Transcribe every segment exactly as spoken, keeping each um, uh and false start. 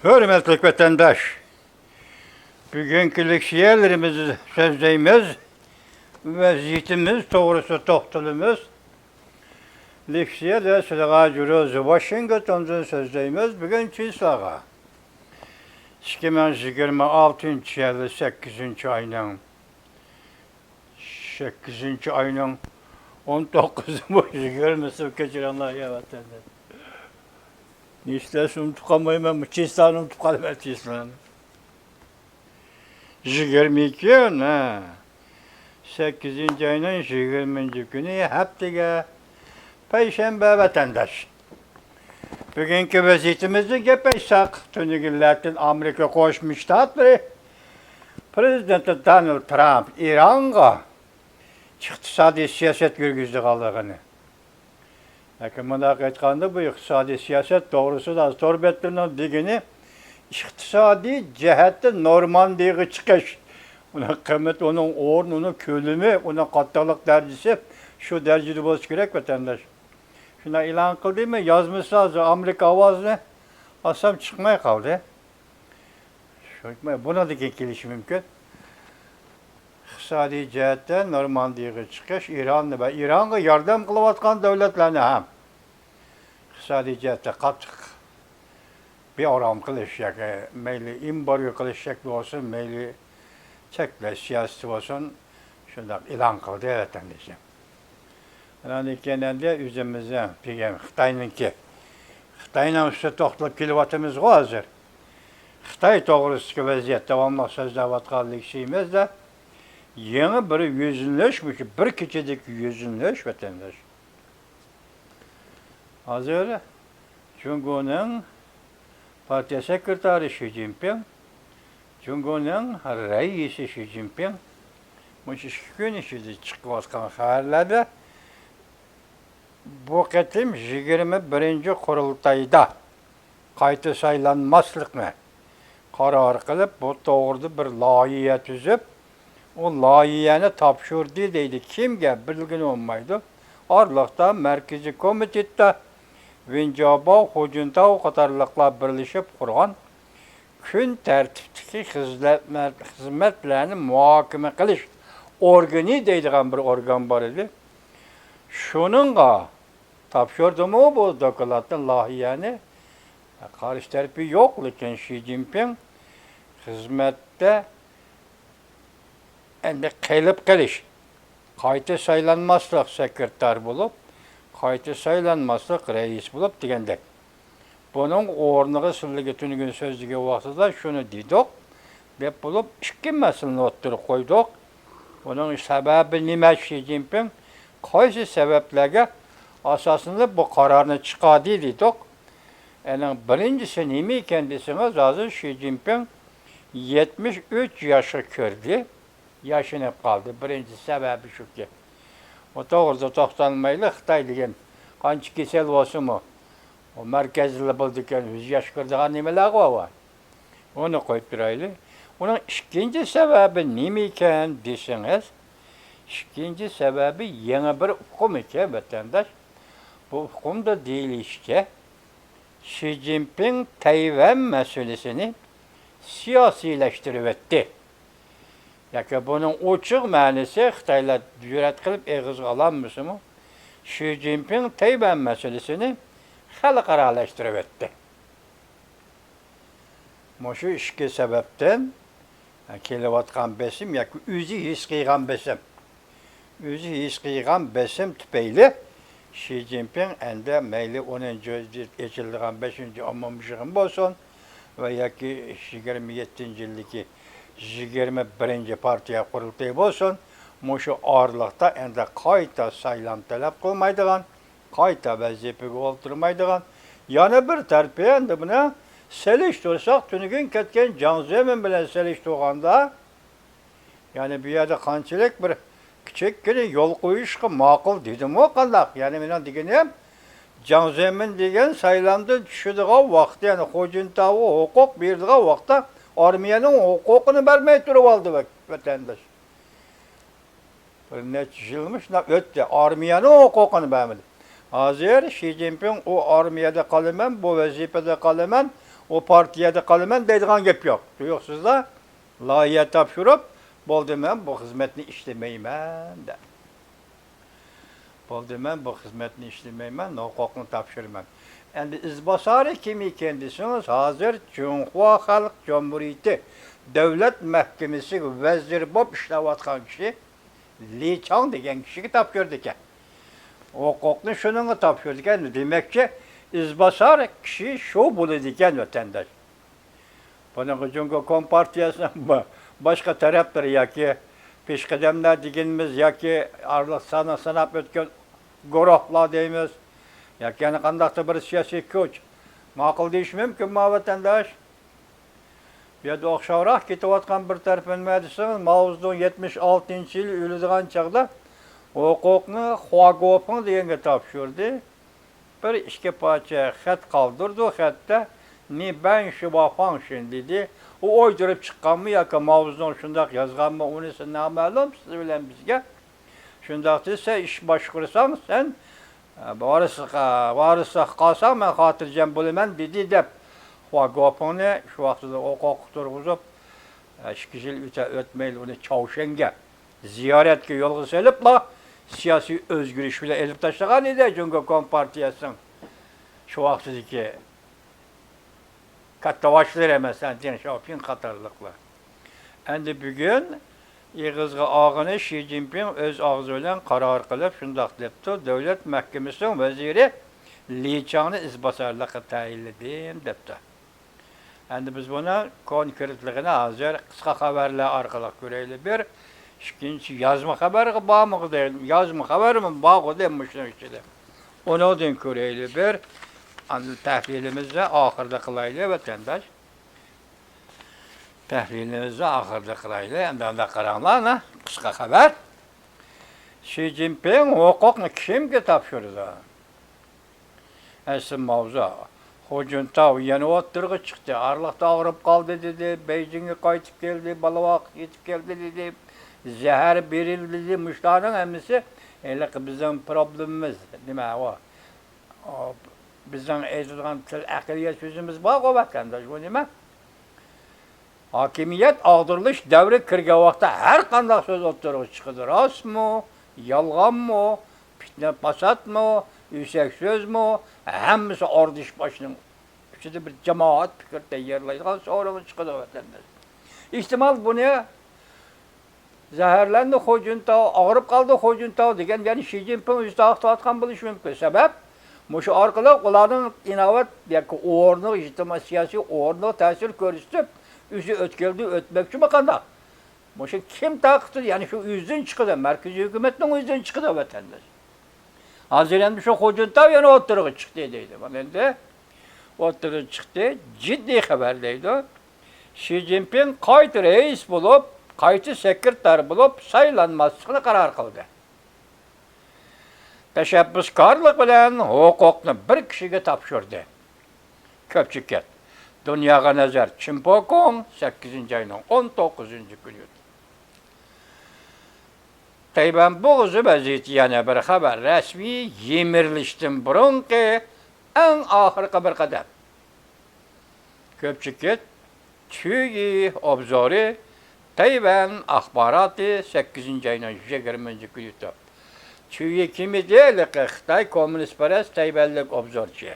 ھۆرمەتلىك ۋەتەنداش، بۈگۈنكى لېكسىيەلىرىمىزدە سۆزلەيمىز، ۋەزىيىتىمىز توغرىسىدا توختىلىمىز. لېكسىيەدە سىلىغا جۇرۇز ۋاشىنگتوندىن سۆزلەيمىز. بۈگۈن چىسلاغا، ئىككى مىڭ يىگىرمە ئالتىنچى يىلى سەككىزىنچى ئاينىڭ سەككىزىنچى ئاينىڭ ئون توققۇزىمۇ، يىگىرمىسىمۇ، كەچۈرۈڭلار يا ۋەتەنداش. نېسىلەرسە ئۇنتۇپ قالمايمەن، بۇ چىسلانى ئۇنتۇپ قالىمەن، چىسلانى. يىگىرمە ئىككى، ھە. سەككىزىنچى ئاينىڭ يىگىرمىنچى كۈنى، ھەپتىگە پەيشەنبە، ۋەتەنداش. بۈگۈنكى ۋەزىيىتىمىزنى گەپ ئېيتساق، تۈنۈگۈن لاتىن ئامېرىكا قوشما شتاتلىرى پرېزىدېنتى دونالد ترامپ ئىرانغا ئىقتىسادىي سىياسەت يۈرگۈزىدىغانلىقىنى، ياكى مۇنداق ئېيتقاندا، بۇ ئىقتىسادىي سىياسەت توغرىسىدا ھازىر تور بەتلىرىنىڭ دېگىنى ئىقتىسادىي جەھەتتە نورماندىيىغا چىقىش، ئۇنىڭ قىممىتى، ئۇنىڭ ئورنى، ئۇنىڭ كۆلىمى، ئۇنىڭ قاتتىقلىق دەرىجىسى شۇ دەرىجىدە بولسا كېرەك، ۋەتەنداش. شۇنداق ئېلان قىلدىمۇ، يازمىسى ھازىر ئامېرىكا ئاۋازىنى ئالسام چىقماي قالدى. شۇ، بۇنىڭدىن كېيىن كېلىشى مۇمكىن. ئىقتىسادىي جەھەتتە نورماندىيىغا چىقىش، ئىراننى ۋە ئىرانغا ياردەم قىلىۋاتقان دۆلەتلەرنى ھەم ئىقتىسادىي جەھەتتە قاتتىق بىئارام قىلىش ياكى مەيلى ئېمبارگو قىلىش شەكلى بولسۇن، مەيلى چەكلەش سىياسىتى بولسۇن، شۇنداق ئېلان قىلدى، ۋەتەندىشىم. ئاندىن كېيىن ئەمدى ئۆزىمىزنىڭ دېگەن خىتاينىڭكى، خىتاينىڭ ئۈستىدە توختىلىپ كېلىۋاتىمىزغۇ ھازىر. خىتاي توغرىسىدىكى ۋەزىيەت، داۋاملىق سۆزلەۋاتقان لېكسىيىمىزدە يېڭى بىر يۈزلىنىش، مۇشۇ بىر كېچىدىكى يۈزلىنىش، ۋەتەنداش. ھازىر جۇڭگونىڭ پارتىيە سېكرېتارى شى جىنپىڭ، جۇڭگونىڭ رەئىسى شى جىنپىڭ مۇشۇ ئىككى كۈن ئىچىدە چىقىۋاتقان خەۋەرلەردە بۇ قېتىم يىگىرمە بىرىنچى قۇرۇلتايدا قايتا سايلانماسلىقنى قارار قىلىپ، بۇ توغرىدا بىر لايىھە تۈزۈپ، ئۇ لايىھەنى تاپشۇردى دەيدۇ. كىمگە؟ بىلگىلى بولمايدۇ. ئارىلىقتا مەركىزىي كومىتېتتا ۋېن جياباۋ، خۇ جىنتاۋ قاتارلىقلار بىرلىشىپ قۇرغان كۈن تەرتىپتىكى خىزلەتمە-، خىزمەتلەرنى مۇھاكىمە قىلىش ئورگىنى دەيدىغان بىر ئورگان بار ئىدى. شۇنىڭغا تاپشۇردىمۇ بۇ دوكلاتنى، لايىھەنى؟ قارشى تەرىپى يوق، لېكىن شى جىنپىڭ خىزمەتتە ئەمدى قېلىپ قېلىش، قايتا سايلانماسلىق، سېكرېتار بولۇپ، قايتا سايلانماسلىق، رەئىس بولۇپ دېگەندەك. بۇنىڭ ئورنىغا سىلەرگە تۈنۈگۈن سۆزلىگەن ۋاقتىدا شۇنى دېدۇق، دەپ بولۇپ، ئىككى مەسىلىنى ئوتتۇرىغا قويدۇق. بۇنىڭ سەۋەبى نېمە؟ شى جىنپىڭ قايسى سەۋەبلەرگە ئاساسلىنىپ بۇ قارارنى چىقاردى دېدۇق. ئەنىڭ بىرىنچىسى نېمە ئىكەن دېسىڭىز، ھازىر شى جىنپىڭ يەتمىش ئۈچ ياشقا كىردى. ياشىنىپ قالدى. بىرىنچى سەۋەبى شۇكى، ئۇ توغرىدا توختالمايلى، خىتاي دېگەن قانچە كېسەل بولسىمۇ، ئۇ مەركەزدىلا بولىدىكەن، ئۆزى ياش كىرىدىغان نېمىلەرغۇ بار. ئۇنى قويۇپ تۇرايلى. ئۇنىڭ ئىككىنچى سەۋەبى نېمە ئىكەن دېسىڭىز، ئىككىنچى سەۋەبى يېڭى بىر ئۇقۇم ئىكەن، ۋەتەنداش. بۇ ئۇقۇمدا دېيىلىشىچە، شى جىنپىڭ تەيۋەن مەسىلىسىنى سىياسىيلەشتۈرۈۋەتتى. ياكى بۇنىڭ ئوچۇق مەنىسى، خىتايلار جۈرئەت قىلىپ ئېغىزغا ئالالمىسىمۇ، شى جىنپىڭ تەيۋەن مەسىلىسىنى خەلقئارالاشتۇرۇۋەتتى. مۇشۇ ئىككى سەۋەبتىن كېلىۋاتقان بېسىم ياكى ئۆزى ھېس قىلغان بېسىم، ئۆزى ھېس قىلغان بېسىم تۈپەيلى شى جىنپىڭ ئەمدى مەيلى ئونىنچى يىل ئېچىلىدىغان بەشىنچى ئومۇميىغىن بولسۇن ۋە ياكى يىگىرمە يەتتىنچى يىلدىكى يىگىرمە بىرىنچى پارتىيە قۇرۇلتىيى بولسۇن، مۇشۇ ئارىلىقتا ئەمدى قايتا سايلام تەلەپ قىلمايدىغان، قايتا ۋەزىپىگە ئولتۇرمايدىغان، يەنە بىر تەرىپى، ئەمدى بۇنى سېلىشتۇرساق، تۈنۈگۈن كەتكەن جاڭ زېمىن بىلەن سېلىشتۇرغاندا، يەنى بۇ يەردە قانچىلىك بىر كىچىككىنە يول قويۇشقا ماقۇل دېدىمۇ قانداق؟ يەنى مېنىڭ دېگىنىم، جاڭ زېمىن دېگەن سايلامدىن چۈشىدىغان ۋاقىتتا، يەنى خۇ جىنتاۋغا ھوقۇق بېرىدىغان ۋاقىتتا ئارمىيەنىڭ ھوقۇقىنى بەرمەي تۇرۇۋالدى ۋە-، ۋەتەنداش. بىر نەچچە يىلمۇ شۇنداق ئۆتتى. ئارمىيەنىڭ ھوقۇقىنى بەرمىدى. ھازىر شى جىنپىڭ ئۇ ئارمىيەدە قالىمەن، بۇ ۋەزىپىدە قالىمەن، ئۇ پارتىيەدە قالىمەن دەيدىغان گەپ يوق. تۇيۇقسىزلا لايىھە تاپشۇرۇپ، بولدى، مەن بۇ خىزمەتنى ئىشلىمەيمەن دەپ. بولدى، مەن بۇ خىزمەتنى ئىشلىمەيمەن، ھوقۇقنى تاپشۇرىمەن. ئەمدى ئىزباسارى كىم ئىكەن دېسىڭىز، ھازىر جۇڭخۇا خەلق جۇمھۇرىيىتى دۆلەت مەھكىمىسىگە ۋەزىر بولۇپ ئىشلەۋاتقان كىشى لى چاڭ دېگەن كىشىگە تاپشۇرىدىكەن. ھوقۇقنى شۇنىڭغا تاپشۇرىدىكەن. دېمەكچى، ئىزباسار كىشى شۇ بولىدىكەن، ۋەتەنداش. بۇنىڭغا جۇڭگو كومپارتىيەسىنىڭ با-، باشقا تەرەپلىرى ياكى پېشقەدەملەر دېگىنىمىز ياكى ئارىلىق سانى ساناپ ئۆتكەن گۇرۇھلار دەيمىز ياكى يەنە قانداقتۇر بىر سىياسىي كۈچ ماقۇل دېيىشى مۇمكىنمۇ، ۋەتەنداش؟ بۇ يەردە ئوخشاۋراق كېتىۋاتقان بىر تەرىپى نېمە دېسىڭىز، ماۋزېدۇڭ يەتمىش ئالتىنچى يىلى ئۆلىدىغان چاغدا ھوقۇقنى خۇا گوفېڭ دېگەنگە تاپشۇردى. بىر ئىككى پارچە خەت قالدۇردى، خەتتە نى بەن شى ۋا فاڭ شىن دېدى. ئۇ ئويدۇرۇپ چىققانمۇ ياكى ماۋزېدۇڭ شۇنداق يازغانمۇ، ئۇنىسى نامەلۇم سىز بىلەن بىزگە. شۇنداق دېسە، ئىش باشقۇرساڭ سەن، ئە، ۋارىسلىققا، ۋارىسلىققا قالساڭ مەن خاتىرجەم بولىمەن دېدى دەپ، خۇا گوپىڭنى شۇ ۋاقتىدا ھوقۇققا تۇرغۇزۇپ، ئە، ئىككى يىل ئۆتە ئۆتمەيلا ئۇنى چاۋشيەنگە زىيارەتكە يولغا سېلىپلا، سىياسىي ئۆزگىرىش بىلەن ئېلىپ تاشلىغان ئىدى جۇڭگو كومپارتىيەسىنىڭ شۇ ۋاقتىدىكى كاتتىباشلىرى، مەسىلەن، دېڭ شياۋپىڭ قاتارلىقلار. ئەمدى بۈگۈن ئېغىزغا ئالغىنى شى جىنپىڭ ئۆز ئاغزى بىلەن قارار قىلىپ شۇنداق دەپتۇ، دۆلەت مەھكىمىسىنىڭ ۋەزىرى لى چاڭنى ئىزباسارلىققا تەيىنلىدىم دەپتۇ. ئەمدى بىز بۇنى كونكرېتلىقىنى ھازىر قىسقا خەۋەرلەر ئارقىلىق كۆرەيلى بىر. ئىككىنچى يازما خەۋەرگە بارمىغۇدى، يازما خەۋەرمۇ بارغۇدى مۇشۇنىڭ ئىچىدە. ئۇنىڭدىن كۆرەيلى بىر. ئاندىن تەھلىلىمىزنى ئاخىرىدا قىلايلى، ۋەتەنداش. تەھلىلىمىزنى ئاخىرىدا قىلايلى. ئەمدى ئانداق قاراڭلار، ئانا، قىسقا خەۋەر. شى جىنپىڭ ھوقۇقنى كىمگە تاپشۇرىدۇ؟ ئەسلى ماۋزۇ، خۇ جۇنتاۋ يەنە ئوتتۇرىغا چىقتى. ئارىلىقتا ئاغرىپ قالدى دېدى، بېيجىڭگە قايتىپ كەلدى، بالا باققىلى كېتىپ كەلدى دېدى، زەھەر بېرىلدى دېدى. مۇشۇلارنىڭ ھەممىسى ھېلىقى بىزنىڭ پروبلېمىمىز. نېمە ئۇ؟ ئۇ بىزنىڭ ئېيتىدىغان تىل ئەقلىيە سۆزىمىز بارغۇ، ۋەتەنداش، بۇ نېمە؟ ھاكىمىيەت ئاغدۇرۇلۇش دەۋرىگە كىرگەن ۋاقىتتا ھەر قانداق سۆز ئوتتۇرىغا چىقىدۇ. راستمۇ، يالغانمۇ، پىتنە پاساتمۇ، ئۆسەك سۆزمۇ، ھەممىسى ئارىلىشىپ ئاشۇنىڭ ئۈستىدە بىر جامائەت پىكىر تەييارلايدىغان سورۇنغا چىقىدۇ، ۋەتەنداش. ئېھتىمال بۇنى زەھەرلەندى خۇ جۇنتاۋ، ئاغرىپ قالدى خۇ جۇنتاۋ دېگەن گەپنى شى جىنپىڭ ئۆزى تارقىتىۋاتقان بولۇشى مۇمكىن. سەۋەب، مۇشۇ ئارقىلىق ئۇلارنىڭ ئىناۋەت ياكى ئورنىغا، ئىجتىمائىي سىياسىي ئورنىغا تەسىر كۆرسىتىپ، ئۆزى ئۆتكەلدى ئۆتمەكچىمۇ قانداق؟ مۇشۇ كىم تارقىتىدۇ؟ يەنى شۇ ئۆزىدىن چىقىدۇ، مەركىزىي ھۆكۈمەتنىڭ ئۆزىدىن چىقىدۇ، ۋەتەنداش. ھازىر ئەمدى شۇ خۇ جۇنتاۋ يەنە ئوتتۇرىغا چىقتى دەيدۇ. مانا ئەمدى ئوتتۇرىغا چىقتى، جىددىي خەۋەر دەيدۇ. شى جىنپىڭ قايتا رەئىس بولۇپ، قايتا سېكرېتار بولۇپ سايلانماسلىقنى قارار قىلدى. تەشەببۇسكارلىق بىلەن ھوقۇقنى بىر كىشىگە تاپشۇردى. كۆپچىكىت. دۇنياغا نەزەر، چىن پوكوڭ، سەككىزىنچى ئاينىڭ ئون توققۇزىنچى كۈنى. تەيۋەن بوغۇزى ۋەزىيىتى يەنە بىر خەۋەر. رەسمىي يىمىرىلىشتىن بۇرۇنقى ئەڭ ئاخىرقى بىر قەدەم. كۆپچىكىت، چۈيى ئوبزورى، تەيۋەن ئاخباراتى، سەككىزىنچى ئاينىڭ يىگىرمىنچى كۈنى يۈتۈپ. چۈيى كىم ئىدى؟ ھېلىقى خىتاي كوممۇنىستپەرەس تەيۋەنلىك ئوبزورچى.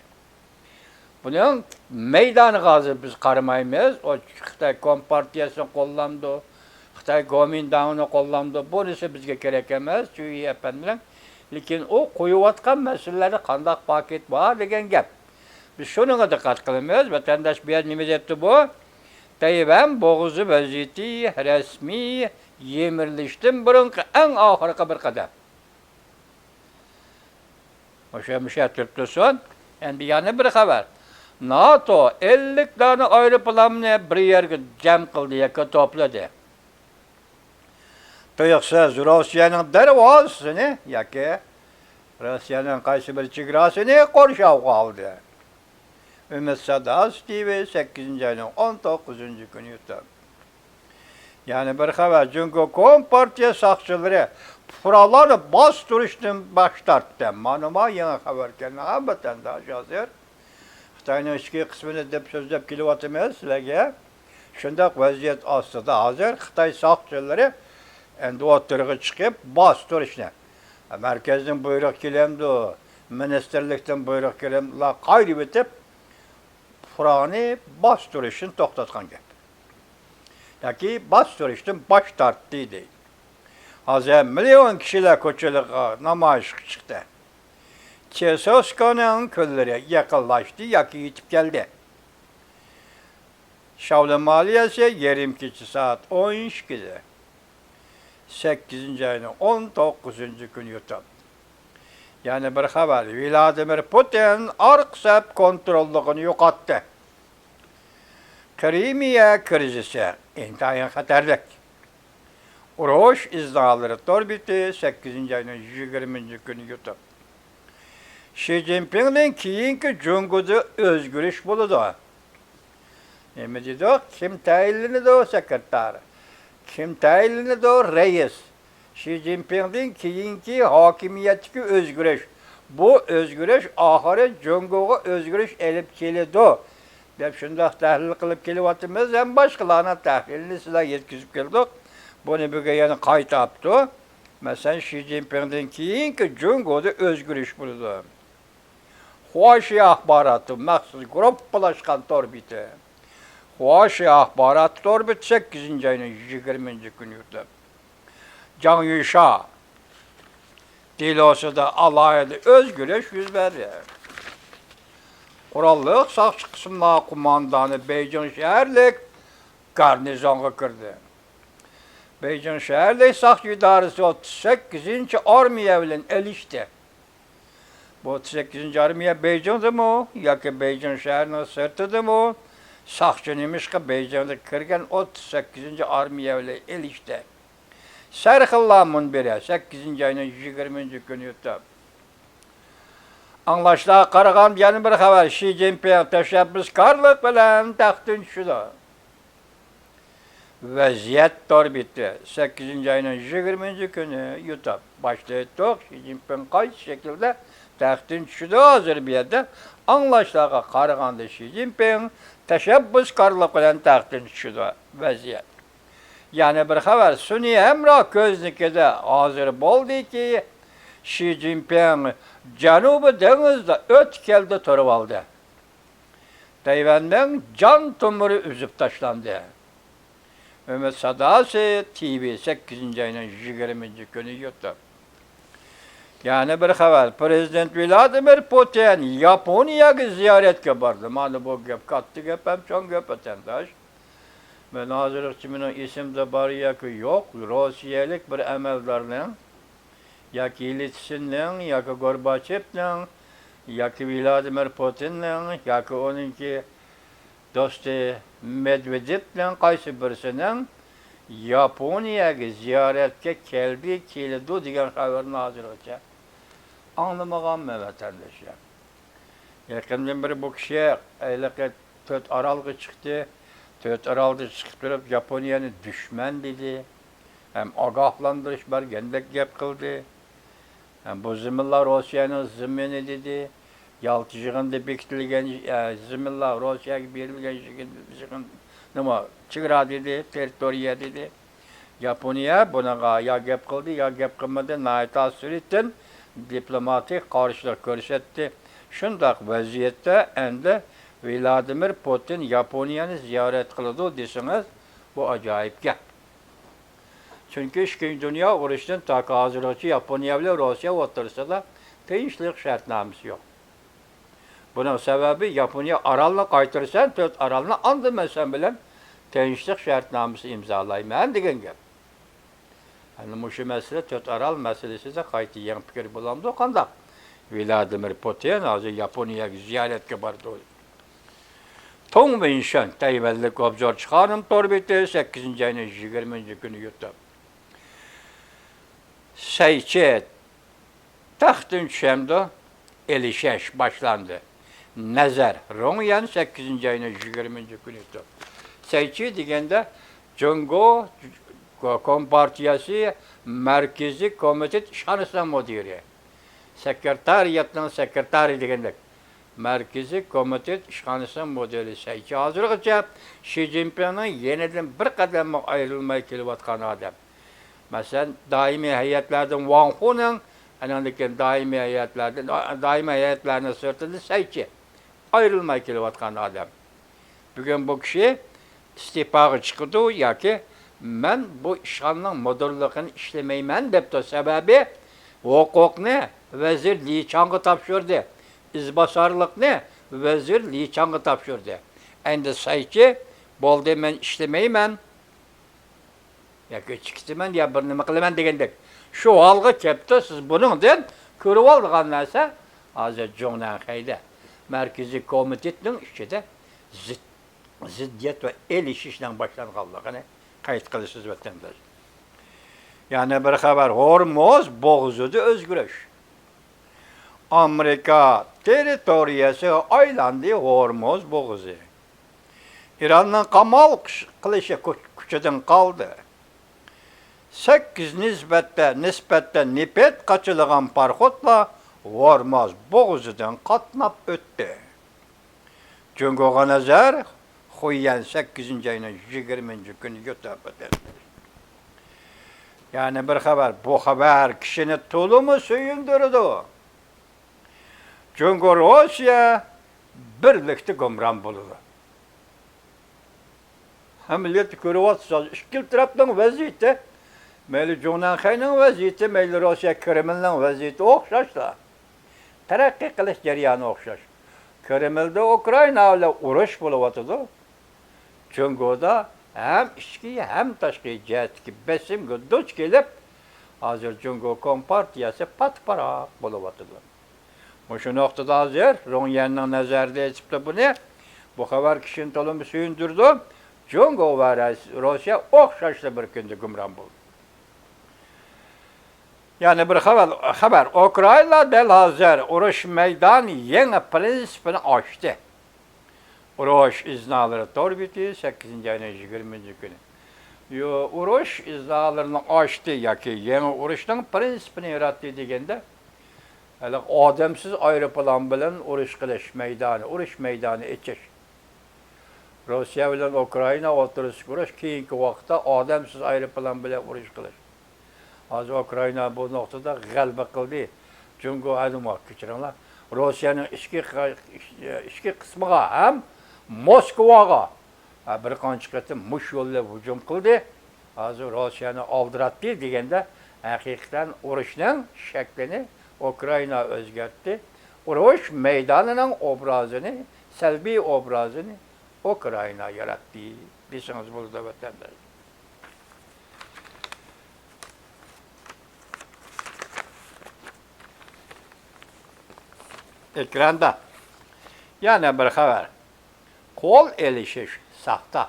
بۇنىڭ مەيدانىغا ھازىر بىز قارىمايمىز. ئۇ خىتاي كومپارتىيەسىنى قوللامدۇ، خىتاي گومىنداڭىنى قوللامدۇ، بۇنىسى بىزگە كېرەك ئەمەس، چۈيى ئەپەندىنىڭ. لېكىن ئۇ قويۇۋاتقان مەسىلىلەردە قانداق پاكىت بار دېگەن گەپ. بىز شۇنىڭغا دىققەت قىلىمىز. ۋەتەنداش بۇ يەردە نېمە دەپتۇ بۇ؟ تەيۋەن بوغۇزى ۋەزىيىتى رەسمىي يىمىرىلىشتىن بۇرۇنقى ئەڭ ئاخىرقى بىر قەدەم. مۇشۇ، مۇشۇ يەردە تۇرۇپ تۇرسۇن. ئەمدى يەنە بىر خەۋەر. ناتو ئەللىك دانە ئايروپىلاننى بىر يەرگە جەم قىلدى ياكى توپلىدى. تۇيۇقسىز روسىيەنىڭ دەرۋازىسىنى ياكى روسىيەنىڭ قايسى بىر چېگراسىنى قورشاۋغا ئالدى. ئۈمىد ساداسى تىۋى، سەككىزىنچى ئاينىڭ ئون توققۇزىنچى كۈنى يۈتۈپ. يەنە بىر خەۋەر، جۇڭگو كومپارتىيە ساقچىلىرى پۇقرالارنى باستۇرۇشتىن باش تارتتى. مانا ما يېڭى خەۋەركەن، ھەممە ۋەتەنداش ھازىر. خىتاينىڭ ئىچكى قىسمىنى دەپ سۆزلەپ كېلىۋاتىمىز سىلەرگە. شۇنداق ۋەزىيەت ئاستىدا ھازىر خىتاي ساقچىلىرى ئەمدى ئوتتۇرىغا چىقىپ باستۇرۇشنى، مەركەزدىن بۇيرۇق كېلەمدۇ، مىنىستىرلىكتىن بۇيرۇق كېلەمدۇ، قايرىۋېتىپ، پۇراڭنى باستۇرۇشنى توختاتقان گەپ. ياكى باستۇرۇشتىن باش تارتتى دەيدۇ. ھازىر مىليون كىشىلەر كوچىلارغا نامايىشقا چىقتى. چېسوسكونىڭ كۈنلىرى يېقىنلاشتى ياكى يېتىپ كەلدى. شاۋلى مالىيەسى يېرىم كېچە سائەت ئون ئىككىدە، سەككىزىنچى ئاينىڭ ئون توققۇزىنچى كۈنى يۇتۇپ. يەنە بىر خەۋەر، ۋلادىمىر پۇتىن ئارقا سەپ كونتروللۇقىنى يوقاتتى. قىرىمىيە كىرىزىسى ئىنتايىن خەتەرلىك. ئۇرۇش ئىزنالىرى تور بېتى سەككىزىنچى ئاينىڭ يىگىرمىنچى كۈنى يۇتۇپ. شى جىنپىڭدىن كېيىنكى جۇڭگودا ئۆزگىرىش بولىدۇ. نېمە دېدۇق؟ كىم تەيىنلىنىدۇ سېكرېتار؟ كىم تەيىنلىنىدۇ رەئىس؟ شى جىنپىڭدىن كېيىنكى ھاكىمىيەتتىكى ئۆزگىرىش. بۇ ئۆزگىرىش ئاخىرى جۇڭگوغا ئۆزگىرىش ئېلىپ كېلىدۇ، دەپ شۇنداق تەھلىل قىلىپ كېلىۋاتىمىز. ھەم باشقىلارنىڭ تەھلىلىنى سىلەرگە يەتكۈزۈپ كەلدۇق. بۇنى بۈگۈن يەنە قايتا ئاپتۇ. مەسىلەن، شى جىنپىڭدىن كېيىنكى جۇڭگودا ئۆزگىرىش بولىدۇ. خۇاشى ئاخباراتى مەخسۇس گۇرۇپپىلاشقان تور بېتى. خۇاشى ئاخباراتى تور بېتى سەككىزىنچى ئاينىڭ يىگىرمىنچى كۈنى يۇتۇپ. جاڭ يۈشا دېلوسىدا ئالاھىدە ئۆزگىرىش يۈز بەردى. قوراللىق ساقچى قىسىملار قوماندانى بېيجىڭ شەھەرلىك گارنىزونغا كىردى. بېيجىڭ شەھەرلىك ساقچى ئىدارىسى ئوتتۇز سەككىزىنچى ئارمىيە بىلەن ئېلىشتى. بۇ ئوتتۇز سەككىزىنچى ئارمىيە بېيجىڭدىمۇ ياكى بېيجىڭ شەھىرىنىڭ سىرتىدىمۇ؟ ساقچى نېمىشقا بېيجىڭدىن كىرگەن ئوتتۇز سەككىزىنچى ئارمىيە بىلەن ئېلىشتى؟ سەرخىللار مۇنبىرى سەككىزىنچى ئاينىڭ يىگىرمىنچى كۈنى يۇتۇپ. ئاڭلاشلارغا قارىغاندا يەنە بىر خەۋەر، شى جىنپىڭ تەشەببۇسكارلىق بىلەن تەختتىن چۈشىدۇ. ۋەزىيەت تور بېتى سەككىزىنچى ئاينىڭ يىگىرمىنچى كۈنى يۇتۇپ. باشتا ئېيتتۇق، شى جىنپىڭ قايسى شەكىلدە تەختتىن چۈشىدۇ ھازىر بۇ يەردە. ئاڭلاشلارغا قارىغاندا شى جىنپىڭ تەشەببۇسكارلىق بىلەن تەختتىن چۈشىدۇ. ۋەزىيەت. يەنە بىر خەۋەر، سۈنئىي ھەمراھ كۆزنىكىدە ھازىر بولدىكى، شى جىنپىڭ جەنۇبىي دېڭىزدا ئۆتكەلدە تۇرۇۋالدى. تەيۋەننىڭ جان تومۇرى ئۈزۈپ تاشلاندى. ئۈمىد ساداسى تىۋى سەككىزىنچى ئاينىڭ يىگىرمىنچى كۈنى يۇتۇپ. يەنە بىر خەۋەر، پىرېزىدېنت ۋلادىمىر پۇتىن ياپونىيەگە زىيارەتكە باردى. مانا بۇ گەپ، كاتتا گەپ ھەم چوڭ گەپ، ۋەتەنداش. مەن ھازىرغىچە مېنىڭ ئېسىمدە بار ياكى يوق، روسىيەلىك بىر ئەمەلدارنىڭ ياكى يېلتسىننىڭ، ياكى گورباچېۋنىڭ، ياكى ۋلادىمىر پۇتىننىڭ، ياكى ئۇنىڭكى دوستى مېدۋېدېۋنىڭ قايسى بىرسىنىڭ ياپونىيەگە زىيارەتكە كەلدى، كېلىدۇ دېگەن خەۋىرىنى ھازىرغىچە ئاڭلىمىغانمەن، ۋەتەنداشلار. يېقىندىن بېرى بۇ كىشى ھېلىقى تۆت ئارالغا چىقتى. تۆت ئارالدا چىقىپ تۇرۇپ، ياپونىيەنى دۈشمەن دېدى. ھەم ئاگاھلاندۇرۇش بەرگەندەك گەپ قىلدى. ھەم بۇ زېمىنلار روسىيەنىڭ زېمىنى دېدى. يالتا يىغىندا بېكىتىلگەن، ئە، زېمىنلار روسىيەگە بېرىلگەن يىغىن، يىغىن، نېمە، چېگرا دېدى، تېررىتورىيە دېدى. ياپونىيە بۇنىڭغا يا گەپ قىلدى، يا گەپ قىلمىدى، ناھايىتى ئاسسىرىتىن دىپلوماتىك قارشىلىق كۆرسەتتى. شۇنداق ۋەزىيەتتە ئەمدى ۋلادىمىر پۇتىن ياپونىيەنى زىيارەت قىلىدۇ دېسىڭىز، بۇ ئاجايىپ گەپ. چۈنكى ئىككىنچى دۇنيا ئۇرۇشىدىن تاكى ھازىرغىچە ياپونىيە بىلەن روسىيە ئوتتۇرىسىدا تىنچلىق شەرتنامىسى يوق. بۇنىڭ سەۋەبى، ياپونىيە ئارالنى قايتۇرىسەن، تۆت ئارالنى، ئاندىن مەن سەن بىلەن تىنچلىق شەرتنامىسى ئىمزالايمەن دېگەن گەپ. ئەنە مۇشۇ مەسىلە، تۆت ئارال مەسىلىسىدە قايتا يېڭى پىكىر بولامدۇ قانداق؟ ۋلادىمىر پۇتىن ھازىر ياپونىيەگە زىيارەتكە بارىدۇ. تۇڭ ۋېنشۈن، تەيۋەنلىك ئوبزورچى خانىم تور بېتى سەككىزىنچى ئاينىڭ يىگىرمىنچى كۈنى يۇتۇپ. سەيچى تەختتىن چۈشەمدۇ؟ ئېلىشىش باشلاندى. نەزەر، رۇڭيەن سەككىزىنچى ئاينىڭ يىگىرمىنچى كۈنى تۇر. سەيچى دېگەندە، جۇڭگو كومپارتىيەسى مەركىزىي كومىتېت ئىشخانىسىنىڭ مۇدىرى. سېكرېتارىياتنىڭ سېكرېتارى دېگەندەك. مەركىزىي كومىتېت ئىشخانىسىنىڭ مۇدىرى سەي چى ھازىرغىچە شى جىنپىڭنىڭ يېنىدىن بىر قەدەممۇ ئايرىلماي كېلىۋاتقان ئادەم. مەسىلەن، دائىمىي ھەيئەتلەردىن ۋاڭ خۇنىڭ، ئاندىن كېيىن دائىمىي ھەيئەتلەردىن، دائىمىي ھەيئەتلەرنىڭ سىرتىدا سەي چى ئايرىلماي كېلىۋاتقان ئادەم. بۈگۈن بۇ كىشى ئىستېپاغا چىقىدۇ ياكى مەن بۇ ئىشخانىنىڭ مۇدىرلىقىنى ئىشلىمەيمەن دەپتۇ. سەۋەبى، ھوقۇقنى ۋەزىر لى چاڭغا تاپشۇردى، ئىزباسارلىقنى ۋەزىر لى چاڭغا تاپشۇردى. ئەمدى سەي چى، بولدى، مەن ئىشلىمەيمەن، ياكى چىقىتىمەن يا بىر نېمە قىلىمەن دېگەندەك شۇ ھالغا كەپتۇ. سىز بۇنىڭدىن كۆرۈۋالىدىغان نەرسە ھازىر جۇڭنەنخەيدە مەركىزىي كومىتېتنىڭ ئىچىدە زىت-، زىددىيەت ۋە ئېلىشىشنىڭ باشلانغانلىقىنى قەيت قىلىسىز، ۋەتەنداش. يەنە بىر خەۋەر، ھورمۇز بوغۇزىدا ئۆزگىرىش. ئامېرىكا تېررىتورىيەسىگە ئايلاندى ھورمۇز بوغۇزى. ئىراننىڭ قامال قىلىشى كۈچىدىن قالدى. سەككىز نىسبەتتە، نىسبەتتە نېفىت قاچىلىغان پاراخوتلار ھورمۇز بوغۇزىدىن قاتناپ ئۆتتى. جۇڭگوغا نەزەر، خۇييەن سەككىزىنچى ئاينىڭ يىگىرمىنچى كۈنى يۇتۇپ ئۆتەلدى. يەنە بىر خەۋەر، بۇ خەۋەر كىشىنى تولىمۇ سۆيۈندۈرىدۇ. جۇڭگو روسىيە بىرلىكتە گۇمران بولىدۇ. ئەمەلىيەتتە كۆرۈۋاتىسىز، ئىككىلا تەرەپنىڭ ۋەزىيىتى، مەيلى جۇڭنەنخەينىڭ ۋەزىيىتى، مەيلى روسىيە كرېملنىڭ ۋەزىيىتى ئوخشاشلا. تەرەققىي قىلىش جەريانى ئوخشاش. كرېملدا ئۇكرائىنا بىلەن ئۇرۇش بولۇۋاتىدۇ. جۇڭگودا ھەم ئىچكى، ھەم تاشقى جەھەتتىكى بېسىمغا دۇچ كېلىپ، ھازىر جۇڭگو كومپارتىيەسى پات-پاراق بولۇۋاتىدۇ. مۇشۇ نۇقتىدا ھازىر رۇڭ يەننىڭ نەزەرىدە ئېيتىپتۇ بۇنى. بۇ خەۋەر كىشىنى تولىمۇ سۆيۈندۈرىدۇ. جۇڭگو ۋە رەس-، روسىيە ئوخشاشلا بىر كۈندە گۇمران بولدى. يەنە بىر خەۋەر، خەۋەر. ئۇكرائىنا دەل ھازىر ئۇرۇش مەيدانى يېڭى پىرىنسىپىنى ئاچتى. ئۇرۇش ئىزنالىرى تور بېتى، سەككىزىنچى ئاينىڭ يىگىرمىنچى كۈنى. يو-، ئۇرۇش ئىزنالىرىنى ئاچتى ياكى يېڭى ئۇرۇشنىڭ پىرىنسىپىنى ياراتتى دېگەندە، ھېلىقى ئادەمسىز ئايروپىلان بىلەن ئۇرۇش قىلىش مەيدانى، ئۇرۇش مەيدانى ئېچىش. روسىيە بىلەن ئۇكرائىنا ئوتتۇرىسىدىكى ئۇرۇش، كېيىنكى ۋاقىتتا ئادەمسىز ئايروپىلان بىلەن ئۇرۇش قىلىش. ھازىر ئۇكرائىنا بۇ نۇقتىدا غەلىبە قىلدى. جۇڭگو ئەنىمۇ، كەچۈرۈڭلار، روسىيەنىڭ ئىچكى، ئىچكى قىسمىغا ھەم موسكۋاغا بىر قانچە قېتىم مۇشت يوللاپ ھۇجۇم قىلدى. ھازىر روسىيەنى ئالدىراتتى دېگەندە، ھەقىقەتەن ئۇرۇشنىڭ شەكلىنى ئۇكرائىنا ئۆزگەرتتى. ئۇرۇش مەيدانىنىڭ ئوبرازىنى، سەلبىي ئوبرازىنى ئۇكرائىنا ياراتتى دېسىڭىز بولىدۇ، ۋەتەنداش. ئېكراندا يەنە بىر خەۋەر. قول ئېلىشىش ساختا.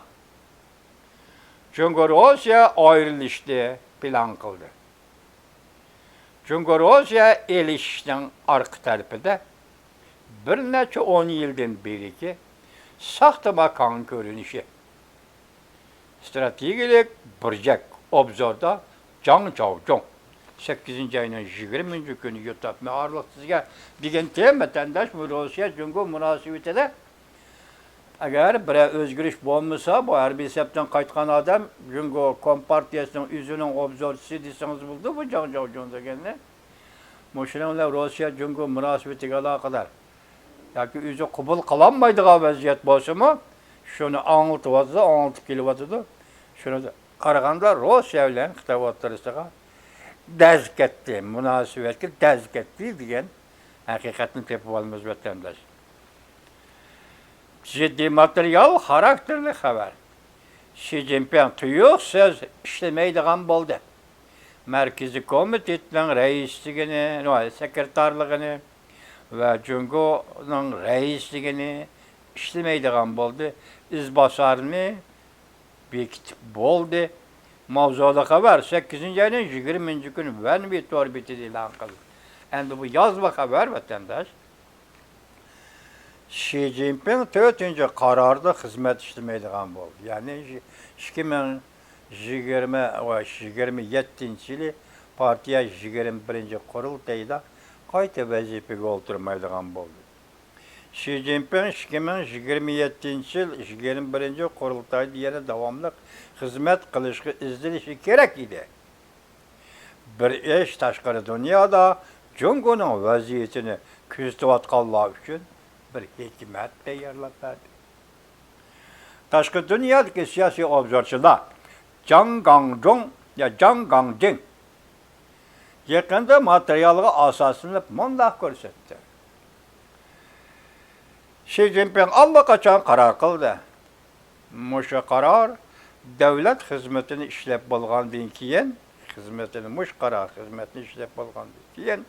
جۇڭگو روسىيە ئايرىلىشنى پىلان قىلدى. جۇڭگو روسىيە ئېلىشىشنىڭ ئارقا تەرىپىدە بىر نەچچە ئون يىلدىن بېرىكى ساختىماكان كۆرۈنۈشى. ئىستراتېگىيەلىك بۇرجەك ئوبزوردا جاڭ جاۋجۇڭ. سەككىزىنچى ئاينىڭ يىگىرمىنچى كۈنى يۇتۇپ مەن ئارىلىق سىزگە دېگەن تېما، ۋەتەنداش، بۇ روسىيە جۇڭگو مۇناسىۋىتىدە ئەگەر بىرەر ئۆزگىرىش بولمىسا، بۇ ھەربىي سەپتىن قايتقان ئادەم جۇڭگو كومپارتىيەسىنىڭ ئۆزىنىڭ ئوبزورچىسى دېسىڭىز بولىدۇ، بۇ جاڭ جاۋجۇڭ دېگەننى. مۇشۇنىڭ بىلەن روسىيە جۇڭگو مۇناسىۋىتىگە ئالاقىدار ياكى ئۆزى قوبۇل قىلالمايدىغان ۋەزىيەت بولسىمۇ، شۇنى ئاڭلىتىۋاتىدۇ، ئاڭلىتىپ كېلىۋاتىدۇ. شۇنى قارىغاندا، روسىيە بىلەن خىتاي ئوتتۇرىسىغا دەز كەتتى، مۇناسىۋەتكە دەز كەتتى دېگەن ھەقىقەتنى تېپىۋالىمىز، ۋەتەنداش. جىددىي ماتېرىيال خاراكتېرلىك خەۋەر. شى جىنپىڭ تۇيۇقسىز ئىشلىمەيدىغان بولدى. مەركىزىي كومىتېتنىڭ رەئىسلىكىنى، سېكرېتارلىقىنى ۋە جۇڭگونىڭ رەئىسلىكىنى ئىشلىمەيدىغان بولدى. ئىزباسارنى بېكىتىپ بولدى. ماۋزۇلۇق خەۋەر، سەككىزىنچى ئاينىڭ يىگىرمىنچى كۈنى ۋەنۋى تور بېتىدە ئېلان قىلدى. ئەمدى بۇ يازما خەۋەر، ۋەتەنداش. شى جىنپىڭ تۆتىنچى قاراردا خىزمەت ئىشلىمەيدىغان بولدى. يەنى ئىككى مىڭ يىگىرمە ۋە يىگىرمە يەتتىنچى يىلى پارتىيە يىگىرمە بىرىنچى قۇرۇلتىيىدا قايتا ۋەزىپىگە ئولتۇرمايدىغان بولدى. شى جىنپىڭ ئىككى مىڭ يىگىرمە يەتتىنچى يىل يىگىرمە بىرىنچى قۇرۇلتايدا يەنە داۋاملىق خىزمەت قىلىشقا ئىزدىنىشى كېرەك ئىدى. بىر ئىش، تاشقىرى دۇنيادا جۇڭگونىڭ ۋەزىيىتىنى كۆزىتىۋاتقانلار ئۈچۈن بىر ھېكمەت تەييارلاپ بەردى. تاشقى دۇنيادىكى سىياسىي ئوبزورچىلار جاڭ گاڭجۇڭ يا جاڭ گاڭجىڭ يېقىندا ماتېرىيالغا ئاساسلىنىپ مۇنداق كۆرسەتتى: شى جىنپىڭ ئاللىقاچان قارار قىلدى. مۇشۇ قارار دۆلەت خىزمىتىنى ئىشلەپ بولغاندىن كېيىن، خىزمىتىنى، مۇشۇ قارار خىزمەتنى ئىشلەپ بولغاندىن كېيىن،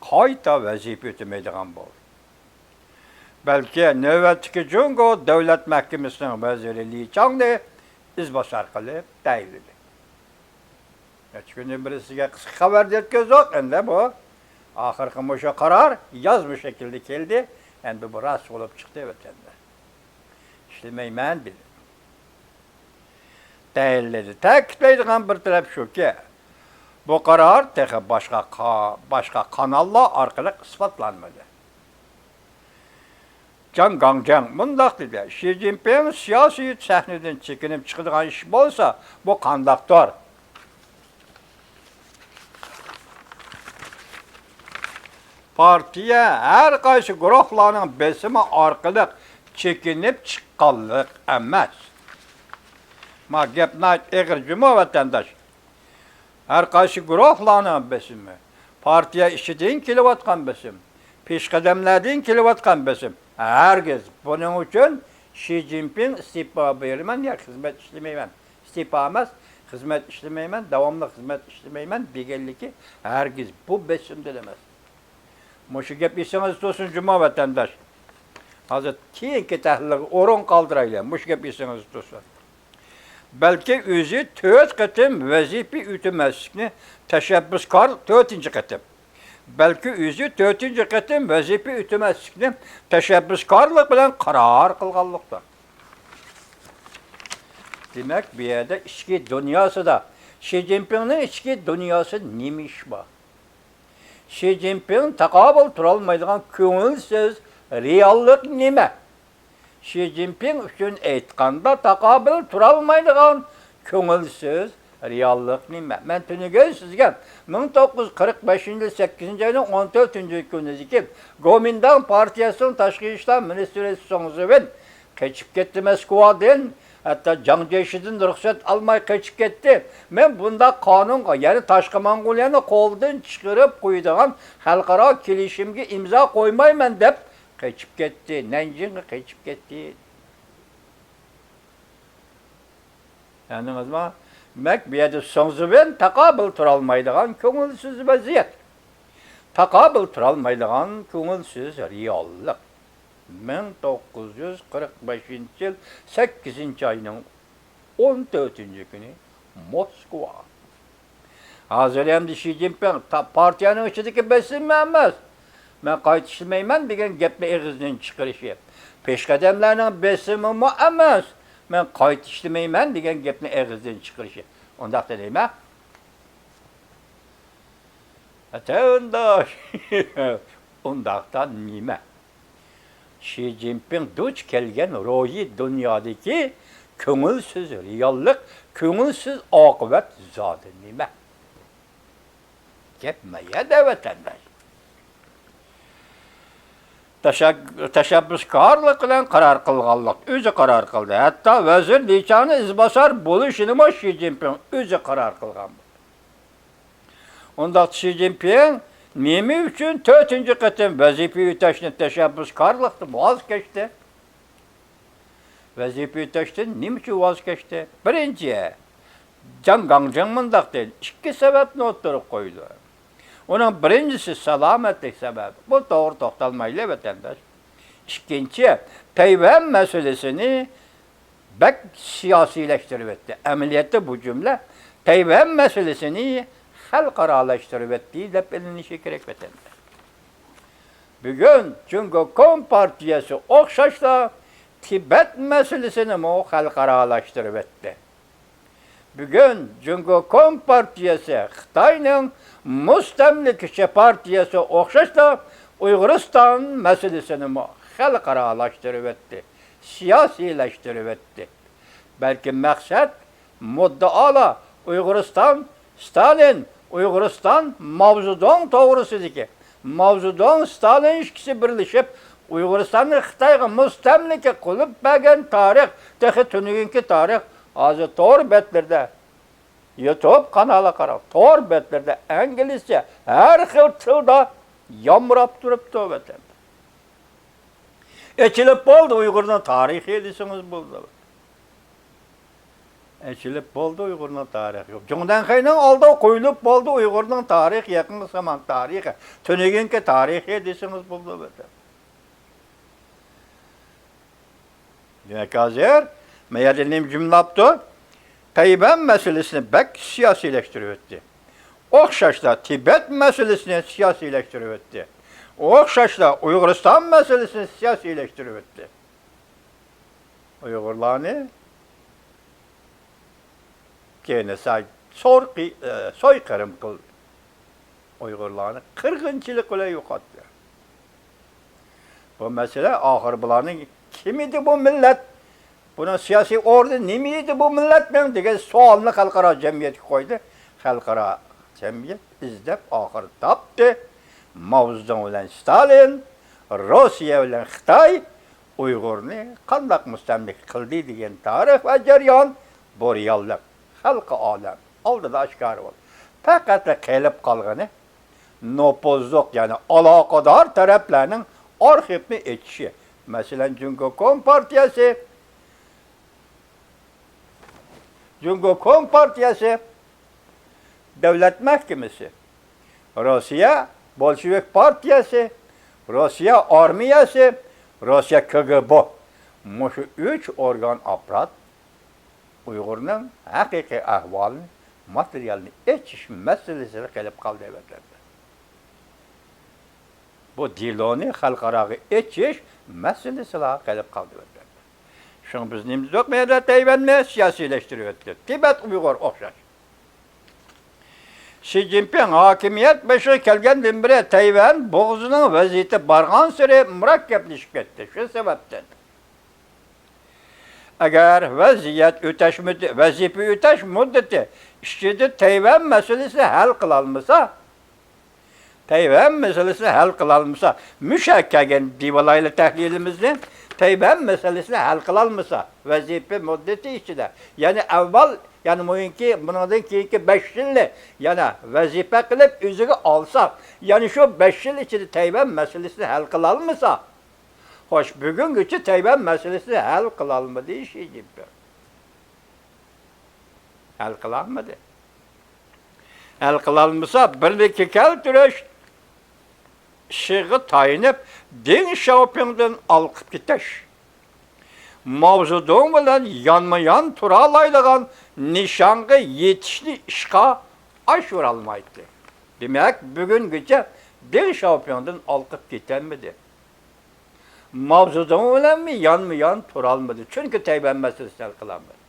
قايتا ۋەزىپە ئۆتىمەيدىغان بولدى. بەلكى نۆۋەتتىكى جۇڭگو دۆلەت مەھكىمىسىنىڭ ۋەزىرى لى چاڭنى ئىزباسار قىلىپ تەيىنلىدى. نەچچە كۈندىن بېرى سىزگە قىسقا خەۋەر يەتكۈزدۇق. ئەمدى بۇ ئاخىرقى مۇشۇ قارار يازما شەكىلدە كەلدى. ئەمدى بۇ راست بولۇپ چىقتى ۋەتەندە. ئىشلىمەيمەن دېدى. دەلىلى، تەكىتلەيدىغان بىر تەرەپ شۇكى، بۇ قارار تېخى باشقا قا-، باشقا قاناللار ئارقىلىق ئىسپاتلانمىدى. جاڭ گاڭجياڭ مۇنداق دېدى: شى جىنپىڭ سىياسىي سەھنىدىن چېكىنىپ چىقىدىغان ئىش بولسا، بۇ قانداقتۇر؟ پارتىيە ھەر قايسى گۇرۇھلارنىڭ بېسىمى ئارقىلىق چېكىنىپ چىققانلىق ئەمەس. ما گەپ ناھايىتى ئېغىر جۇمۇ، ۋەتەنداش. ھەر قايسى گۇرۇھلارنىڭ بېسىمى، پارتىيە ئىچىدىن كېلىۋاتقان بېسىم، پېشقەدەملەردىن كېلىۋاتقان بېسىم. ھەرگىز بۇنىڭ ئۈچۈن شى جىنپىڭ ئىستېپا بېرىمەن يا خىزمەت ئىشلىمەيمەن، ئىستېپا ئەمەس، خىزمەت ئىشلىمەيمەن، داۋاملىق خىزمەت ئىشلىمەيمەن دېگەنلىكى ھەرگىز بۇ بېسىمدىن ئەمەس. مۇشۇ گەپ ئېسىڭىزدە تۇرسۇن جۇمۇ، ۋەتەنداش. ھازىر كېيىنكى تەھلىلگە ئورۇن قالدۇرايلى، مۇشۇ گەپ ئېسىڭىزدە تۇرسۇن. بەلكى ئۆزى تۆت قېتىم ۋەزىپە ئۆتىمەسلىكنى تەشەببۇسكار، تۆتىنچى قېتىم. بەلكى ئۆزى تۆتىنچى قېتىم ۋەزىپە ئۆتىمەسلىكنى تەشەببۇسكارلىق بىلەن قارار قىلغانلىقتۇر. دېمەك، بۇ يەردە ئىچكى دۇنياسىدا، شى جىنپىڭنىڭ ئىچكى دۇنياسىدا نېمە ئىش بار؟ شى جىنپىڭ تاقابىل تۇرالمايدىغان كۆڭۈلسىز رېئاللىق نېمە؟ شى جىنپىڭ ئۈچۈن ئېيتقاندا، تاقابىل تۇرالمايدىغان كۆڭۈلسىز رېئاللىق نېمە؟ مەن تۈنۈگۈن سىزگە مىڭ توققۇز يۈز قىرىق بەشىنچى يىل سەككىزىنچى ئاينىڭ ئون تۆتىنچى كۈنىدىكى گومىنداڭ پارتىيەسىنىڭ تاشقى ئىشلار مىنىستىرى سۇڭ زىۋېن قېچىپ كەتتى مەسكۇادىن، ھەتتا جاڭ جيېشىدىن رۇخسەت ئالماي قېچىپ كەتتى. مەن بۇنداق قانۇنغا، يەنى تاشقى موڭغۇلىيەنى قولدىن چىقىرىپ قويىدىغان خەلقئارا كېلىشىمگە ئىمزا قويمايمەن دەپ قېچىپ كەتتى، نەنجىڭغا قېچىپ كەتتى. ئاڭلىدىڭىزمۇ؟ دېمەك، بۇ يەردە سۇڭ زىۋېن تاقابىل تۇرالمايدىغان كۆڭۈلسىز ۋەزىيەت. تاقابىل تۇرالمايدىغان كۆڭۈلسىز رېئاللىق. مىڭ توققۇز يۈز قىرىق بەشىنچى يىل سەككىزىنچى ئاينىڭ ئون تۆتىنچى كۈنى موسكۋا. ھازىر ئەمدى شى جىنپىڭ تا-، پارتىيەنىڭ ئىچىدىكى بېسىممۇ ئەمەس، مەن قايتا ئىشلىمەيمەن دېگەن گەپنى ئېغىزدىن چىقىرىشى، پېشقەدەملەرنىڭ بېسىمىمۇ ئەمەس، مەن قايتا ئىشلىمەيمەن دېگەن گەپنى ئېغىزدىن چىقىرىشى. ئۇنداقتا نېمە؟ ۋەتەنداش! ئۇنداقتا نېمە؟ شى جىنپىڭ دۇچ كەلگەن روھىي دۇنيادىكى كۆڭۈلسىز رېئاللىق، كۆڭۈلسىز ئاقىۋەت زادى نېمە؟ گەپ مايەدە، ۋەتەنداش. تەشەك-، تەشەببۇسكارلىق بىلەن قارار قىلغانلىق، ئۆزى قارار قىلدى. ھەتتا ۋەزىر لى چاڭنى ئىزباسار بولۇشىنىمۇ شى جىنپىڭ ئۆزى قارار قىلغان. ئۇنداقتا شى جىنپىڭ نېمە ئۈچۈن تۆتىنچى قېتىم ۋەزىپە ئۆتەشنى تەشەببۇسكارلىقتىن ۋاز كەچتى؟ ۋەزىپە ئۆتەشتىن نېمە ئۈچۈن ۋاز كەچتى؟ بىرىنچى، جاڭ گاڭجىڭ مۇنداق دېدى، ئىككى سەۋەبنى ئوتتۇرىغا قويدى. ئۇنىڭ بىرىنچىسى سالامەتلىك سەۋەبى. بۇ توغرا توختالمايلى، ۋەتەنداش. ئىككىنچى، تەيۋەن مەسىلىسىنى بەك سىياسىيلەشتۈرۈۋەتتى. ئەمەلىيەتتە بۇ جۈملە تەيۋەن مەسىلىسىنى خەلقئارالاشتۇرۇۋەتتى دەپ ئېلىنىشى كېرەك، ۋەتەنداش. بۈگۈن جۇڭگو كومپارتىيەسى ئوخشاشلا تىبەت مەسىلىسىنىمۇ خەلقئارالاشتۇرۇۋەتتى. بۈگۈن جۇڭگو كومپارتىيەسى خىتاينىڭ مۇستەملىكىچى پارتىيەسى ئوخشاشلا ئۇيغۇرىستان مەسىلىسىنىمۇ خەلقئارالاشتۇرۇۋەتتى، سىياسىيلەشتۈرۈۋەتتى. بەلكى مەقسەت، مۇددىئالار ئۇيغۇرىستان، ستالىن، ئۇيغۇرىستان، ماۋزېدۇڭ توغرىسىدىكى، ماۋزېدۇڭ، ستالىن ئىككىسى بىرلىشىپ، ئۇيغۇرىستاننى خىتايغا مۇستەملىكە قىلىپ بەرگەن تارىخ، تېخى تۈنۈگۈنكى تارىخ، ھازىر تور بەتلىرىدە، يۇتۇب قانالىغا قاراڭ، تور بەتلىرىدە ئىنگلىزچە ھەر خىل تىلدا يامراپ تۇرۇپتۇ ۋەتەندە. ئېچىلىپ بولدى ئۇيغۇرنىڭ تارىخى دېسىڭىز بولىدۇ. ئېچىلىپ بولدى ئۇيغۇرنىڭ تارىخى. جۇڭدەنخەينىڭ ئالدىغا قويۇلۇپ بولدى ئۇيغۇرنىڭ تارىخى، يېقىنقى زامان تارىخى، تۈنۈگۈنكى تارىخى دېسىڭىز بولىدۇ ۋەتەن. دېمەك، ھازىر ما يەردە نېمە جۈملەپتۇ؟ تەيۋەن مەسىلىسىنى بەك سىياسىيلەشتۈرۈۋەتتى. ئوخشاشلا تىبەت مەسىلىسىنى سىياسىيلەشتۈرۈۋەتتى. ئوخشاشلا ئۇيغۇرىستان مەسىلىسىنى سىياسىيلەشتۈرۈۋەتتى. ئۇيغۇرلارنى جېنوسايد، سورقى-، ئە، سويقىرىم قىلدى. ئۇيغۇرلارنى قىرغىنچىلىق بىلەن يوقاتتى. بۇ مەسىلە ئاخىر بۇلارنىڭ كىم ئىدى بۇ مىللەت؟ بۇنىڭ سىياسىي ئورنى نېمە ئىدى بۇ مىللەتنىڭ دېگەن سوئالنى خەلقئارا جەمئىيەتكە قويدى. خەلقئارا جەمئىيەت ئىزدەپ ئاخىرى تاپتى. ماۋزېدۇڭ بىلەن ستالىن، روسىيە بىلەن خىتاي ئۇيغۇرنى قانداق مۇستەملىكە قىلدى دېگەن تارىخ ۋە جەريان بۇ رېئاللىق. خەلقى ئالەم ئالدىدا ئاشكارا بولدى. پەقەتلا قېلىپ قالغىنى نوپۇزلۇق، يەنى ئالاقىدار تەرەپلەرنىڭ ئارخىپنى ئېچىشى. مەسىلەن، جۇڭگو كومپارتىيەسى، جۇڭگو كومپارتىيەسى، دۆلەت مەھكىمىسى، روسىيە بولشېۋىك پارتىيەسى، روسىيە ئارمىيەسى، روسىيە كىگىبو. مۇشۇ ئۈچ ئورگان ئاپپارات ئۇيغۇرنىڭ ھەقىقىي ئەھۋالىنى، ماتېرىيالنى ئېچىش مەسىلىسىدە قېلىپ قالدى ۋەتەندە. بۇ دېلونى خەلقئاراغا ئېچىش مەسىلىسىلا قېلىپ قالدى ۋەتەندە. شۇڭا بىز نېمە دېدۇق؟ مەيەردە تەيۋەننى سىياسىيلەشتۈرۈۋەتتى. تىبەت ئۇيغۇر ئوخشاش. شى جىنپىڭ ھاكىمىيەت بېشىغا كەلگەندىن بېرى تەيۋەن بوغۇزىنىڭ ۋەزىيىتى بارغانسېرى مۇرەككەپلىشىپ كەتتى. شۇ سەۋەبتىن، ئەگەر ۋەزىيەت ئۆتەش مۇدد-، ۋەزىپە ئۆتەش مۇددىتى ئىچىدە تەيۋەن مەسىلىسى ھەل قىلالمىسا، تەيۋەن مەسىلىسىنى ھەل قىلالمىسا، مۇشۇ كەلگەن دېيىۋالايلى تەھلىلىمىزنى، تەيۋەن مەسىلىسىنى ھەل قىلالمىسا، ۋەزىپە مۇددىتى ئىچىدە، يەنى ئەۋۋال، يەنى مۇھىمكى، بۇنىڭدىن كېيىنكى بەش يىلنى يەنە ۋەزىپە قىلىپ ئۆزىگە ئالسا، يەنى شۇ بەش يىل ئىچىدە تەيۋەن مەسىلىسىنى ھەل قىلالمىسا، خوش، بۈگۈنگىچە تەيۋەن مەسىلىسىنى ھەل قىلالمىدى شى جىنپىڭ. ھەل قىلالمىدى. ھەل قىلالمىسا، بىرلىككە كەلتۈرۈش ئىشىغا تايىنىپ، دېڭ شياۋپىڭدىن ھالقىپ كېتىش، ماۋزېدۇڭ بىلەن يانمۇيان تۇرالايدىغان نىشانغا يېتىشنى ئىشقا ئاشۇرالمايتتى. دېمەك، بۈگۈنگىچە دېڭ شياۋپىڭدىن ھالقىپ كېتەلمىدى. ماۋزېدۇڭ بىلەنمۇ يانمۇيان تۇرالمىدى، چۈنكى تەيۋەن مەسىلىسىنى ھەل قىلالمىدى.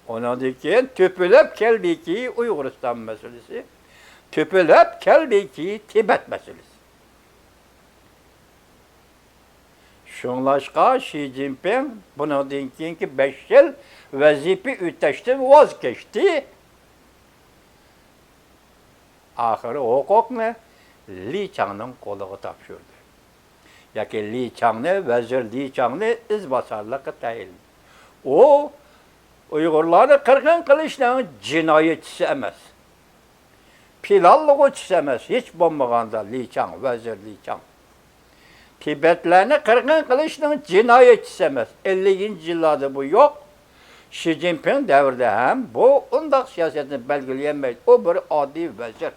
ئۇنىڭدىن كېيىن تۆپىلەپ كەلدىكى ئۇيغۇرىستان مەسىلىسى، تۆپىلەپ كەلدىكى تىبەت مەسىلىسى. شۇڭلاشقا شى جىنپىڭ بۇنىڭدىن كېيىنكى بەش يىل ۋەزىپە ئۆتەشتىن ۋاز كەچتى. ئاخىرى ھوقۇقنى لى چاڭنىڭ قولىغا تاپشۇردى. ياكى لى چاڭنى، ۋەزىر لى چاڭنى ئىزباسارلىققا تەيىنلىدى. ئۇ ئۇيغۇرلارنى قىرغىن قىلىشنىڭ جىنايەتچىسى ئەمەس، پىلانلىغۇچىسى ئەمەس، ھېچ بولمىغاندا لى چاڭ، ۋەزىر لى چاڭ. تىبەتلەرنى قىرغىن قىلىشنىڭ جىنايەتچىسى ئەمەس. ئەللىكىنچى يىللاردا بۇ يوق. شى جىنپىڭ دەۋرىدە ھەم بۇ ئۇنداق سىياسەتنى بەلگىلىيەلمەيدۇ. ئۇ بىر ئاددىي ۋەزىر.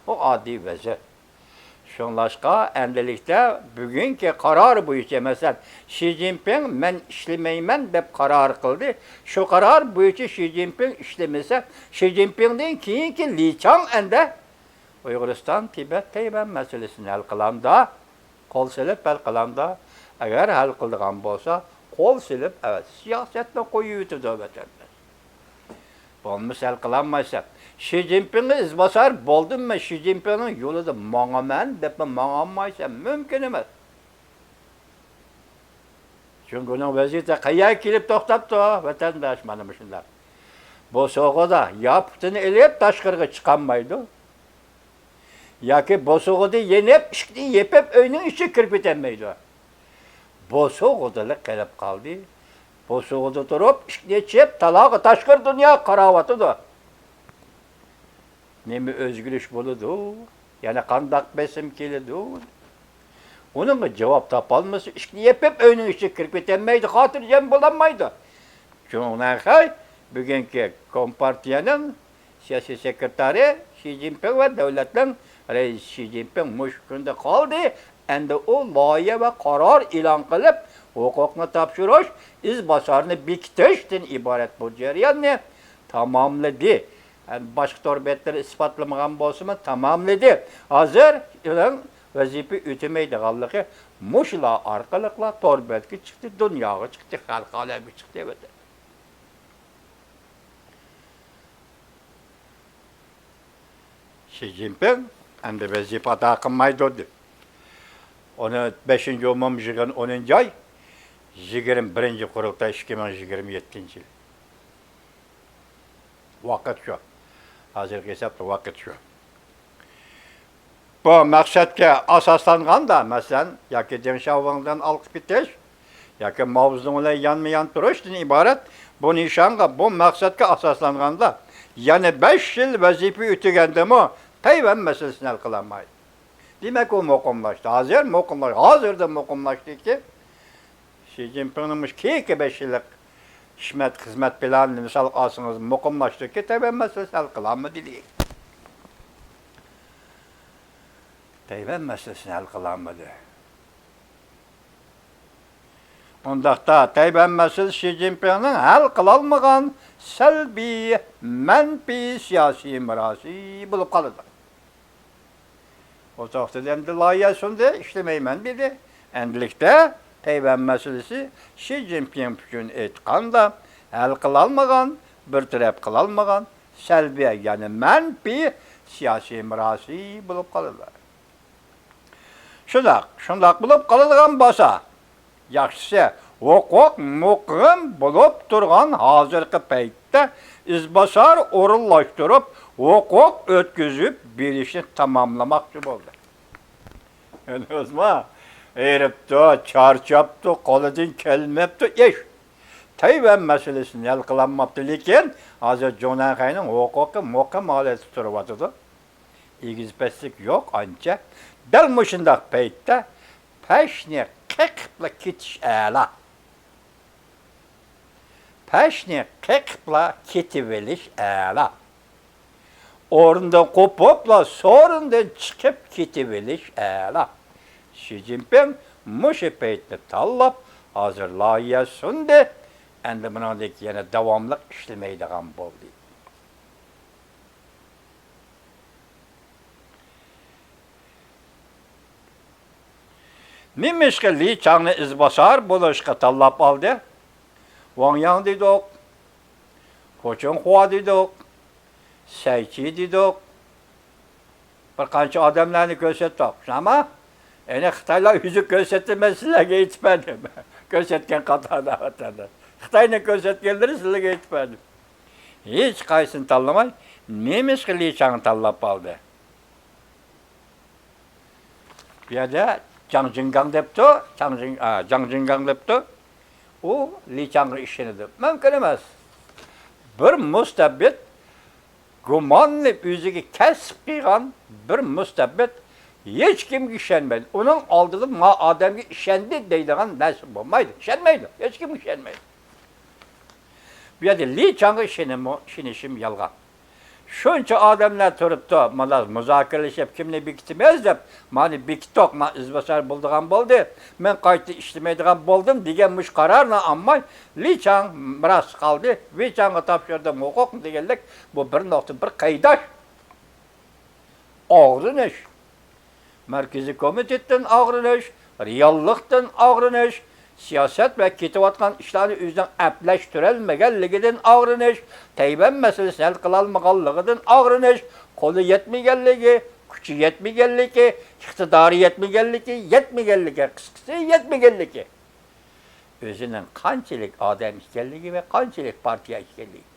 ئۇ ئاددىي ۋەزىر. شۇڭلاشقا، ئەمدىلىكتە بۈگۈنكى قارار بويىچە، مەسىلەن، شى جىنپىڭ «مەن ئىشلىمەيمەن» دەپ قارار قىلدى. شۇ قارار بويىچە شى جىنپىڭ ئىشلىمىسە، شى جىنپىڭدىن كېيىنكى لى چاڭ ئەندە ئۇيغۇرىستان، تىبەت، تەيۋەن مەسىلىسىنى ھەل قىلامدا، قول سېلىپ ھەل قىلامدا، ئەگەر ھەل قىلىدىغان بولسا، قول سېلىپ، ئەۋەت، سىياسەتنى قويۇۋېتىدۇ ۋەتەنداش. بولمىسا ھەل قىلالمايسەن. شى جىنپىڭغا ئىزباسار بولدۇم مەن، شى جىنپىڭنىڭ يولىدا ماڭىمەن دەپمۇ ماڭالمايسەن، مۇمكىن ئەمەس. جۇڭگونىڭ ۋەزىيىتى قەيەرگە كېلىپ توختاپتۇ، ۋەتەنداش؟ مانا مۇشۇنداق. بوسۇغىدا ياپىتىنى ئېلىپ تاشقىرىغا چىقالمايدۇ. ياكى بوسۇغىدا يېنىپ، ئىشىكنى يېپىپ، ئۆينىڭ ئىچىگە كىرىپ كېتەلمەيدۇ. بوسۇغىدىلا قېلىپ قالدى. بوسۇغىدا تۇرۇپ، ئىشىكنى ئېچىپ، تالاغا تاشقىرى دۇنياغا قاراۋاتىدۇ. نېمە ئۆزگىرىش بولىدۇ؟ يەنە قانداق بېسىم كېلىدۇ؟ ئۇنىڭغا جاۋاب تاپالمىسا، ئىشىكنى يېپىپ، ئۆينىڭ ئىچىگە كىرىپ كېتەلمەيدۇ، خاتىرجەم بولالمايدۇ. جۇڭ نەنخەي بۈگۈنكى كومپارتىيەنىڭ سىياسىي سېكرېتارى شى جىنپىڭ ۋە دۆلەتنىڭ رەئىسى شى جىنپىڭ مۇشۇ كۈندە قالدى. ئەمدى ئۇ لايىھە ۋە قارار ئېلان قىلىپ، ھوقۇقنى تاپشۇرۇش، ئىزباسارنى بېكىتىشتىن ئىبارەت بۇ جەرياننى تاماملىدى. ئەمدى باشقا تور بەتلىرى ئىسپاتلىمىغان بولسىمۇ، تاماملىدى. ھازىر ئۇنىڭ ۋەزىپە ئۆتىمەيدىغانلىقى مۇشۇلار ئارقىلىقلا تور بەتكە چىقتى، دۇنياغا چىقتى، خەلقئالەمگە چىقتى. شى جىنپىڭ ئەمدى ۋەزىپە ئادا قىلمايدۇ، دېدى. ئۇنى بەشىنچى ئومۇميىغىن، ئونىنچى ئاي، يىگىرمە بىرىنچى قۇرۇلتاي، ئىككى مىڭ يىگىرمە يەتتىنچى يىل. ۋاقىت شۇ. ھازىرقى ھېسابتا ۋاقىت شۇ. بۇ مەقسەتكە ئاساسلانغاندا، مەسىلەن، ياكى دېڭ شياۋېڭدىن ئالقىپ كېتىش، ياكى ماۋزېدۇڭ بىلەن يانمۇ يان تۇرۇشتىن ئىبارەت بۇ نىشانغا، بۇ مەقسەتكە ئاساسلانغاندا، يەنە بەش يىل ۋەزىپە ئۆتىگەندىمۇ تەيۋەن مەسىلىسىنى ھەل قىلالمايدۇ. دېمەك، ئۇ مۇقىملاشتى. ھازىر مۇقىملاش-، ھازىردىن مۇقىملاشتىكى، شى جىنپىڭنىڭ مۇشۇ كېيىنكى بەش يىللىق خىزمەت، خىزمەت پىلانىنى مىسالغا ئالسىڭىز، مۇقىملاشتىكى، تەيۋەن مەسىلىسىنى ھەل قىلالمىدى دېگەن. تەيۋەن مەسىلىسىنى ھەل قىلالمىدى. ئۇنداقتا تەيۋەن مەسىلىسى شى جىنپىڭنىڭ ھەل قىلالمىغان سەلبىي، مەنپىي سىياسىي مىراسى بولۇپ قالىدۇ. ئۇ توختىدى، ئەمدى لايىھە سۇندى، ئىشلىمەيمەن دېدى. ئەمدىلىكتە تەيۋەن مەسىلىسى شى جىنپىڭ ئۈچۈن ئېيتقاندا، ھەل قىلالمىغان، بىر تەرەپ قىلالمىغان سەلبىي، يەنى مەنپىي سىياسىي مىراسى بولۇپ قالىدۇ. شۇنداق، شۇنداق بولۇپ قالىدىغان بولسا، ياخشىسى، ھوقۇق مۇقىم بولۇپ تۇرغان ھازىرقى پەيتتە ئىزباسار ئورۇنلاشتۇرۇپ، ھوقۇق ئۆتكۈزۈپ بېرىشنى تاماملىماقچى بولدى. ئەمەسمۇ؟ ھېرىپتۇ، چارچاپتۇ، قولىدىن كەلمەپتۇ ئىش. تەيۋەن مەسىلىسىنى ھەل قىلالماپتۇ، لېكىن ھازىر جۇڭ نەنخەينىڭ ھوقۇقى مۇقىم ھالەتتە تۇرۇۋاتىدۇ. ئېگىز-پەسلىك يوق ئانچە. دەل مۇشۇنداق پەيتتە پەشنى قېقىپلا كېتىش ئەلا. پەشنى قېقىپلا كېتىۋېلىش ئەلا. ئورنىدىن قوپۇپلا سورۇندىن چىقىپ كېتىۋېلىش ئەلا. شى جىنپىڭ مۇشۇ پەيتنى تاللاپ، ھازىر لايىھە سۇندى. ئەمدى بۇنىڭدىن كېيىن يەنە داۋاملىق ئىشلىمەيدىغان بولدى. نېمىشقا لى چاڭنى ئىزباسار بولۇشقا تاللاپ ئالدى؟ ۋاڭ ياڭ دېدۇق، خو چىڭخۇا دېدۇق، سەي چى دېدۇق. بىر قانچە ئادەملەرنى كۆرسەتتۇق. شۇنداقمۇ؟ ئەنە خىتايلار ئۆزى كۆرسەتتى، مەن سىلەرگە ئېيتىپ بەردىم. كۆرسەتكەن قاتاردا ۋەتەندە. خىتاينىڭ كۆرسەتكەنلىرى سىلەرگە ئېيتىپ بەردىم. ھېچقايسىنى تاللىماي، نېمىشقا لى چاڭنى تاللاپ ئالدى؟ بۇ يەردە جاڭ جىڭگاڭ دەپتۇ، جاڭ جىڭ-، ئا، جاڭ جىڭگاڭ دەپتۇ. ئۇ لى چاڭغا ئىشىنىدۇ. مۇمكىن ئەمەس. بىر مۇستەبىت، گۇماننى ئۆزىگە كەسىپ قىلغان بىر مۇستەبىت ھېچكىمگە ئىشەنمەيدۇ. ئۇنىڭ ئالدىدا ما ئادەمگە ئىشەندى دەيدىغان نەرسە بولمايدۇ. ئىشەنمەيدۇ. ھېچكىمگە ئىشەنمەيدۇ. بۇ يەردە لى چاڭغا ئىشىنىمۇ-، ئىشىنىشىم يالغان. شۇنچە ئادەملەر تۇرۇپتۇ، مانا مۇزاكىرىلىشىپ، كىمنى بېكىتىمىز دەپ، مانا بېكىتتۇق، مانا ئىزباسار بولىدىغان بولدى، مەن قايتا ئىشلىمەيدىغان بولدۇم دېگەن مۇشۇ قارارنى ئالماي، لى چاڭ مىراس قالدى، لى چاڭغا تاپشۇردۇم ھوقۇقنى دېگەنلىك، بۇ بىر نۇقتا بىر قەيداش. ئاغرىنىش. مەركىزىي كومىتېتتىن ئاغرىنىش، رېئاللىقتىن ئاغرىنىش، سىياسەت ۋە كېتىۋاتقان ئىشلارنى ئۆزىنىڭ ئەپلەشتۈرەلمىگەنلىكىدىن ئاغرىنىش، تەيۋەن مەسىلىسىنى ھەل قىلالمىغانلىقىدىن ئاغرىنىش، قولى يەتمىگەنلىكى، كۈچى يەتمىگەنلىكى، ئىقتىدارى يەتمىگەنلىكى، يەتمىگەنلىكى، قىسقىسى يەتمىگەنلىكى. ئۆزىنىڭ قانچىلىك ئادەم ئىكەنلىكى ۋە قانچىلىك پارتىيە ئىكەنلىكى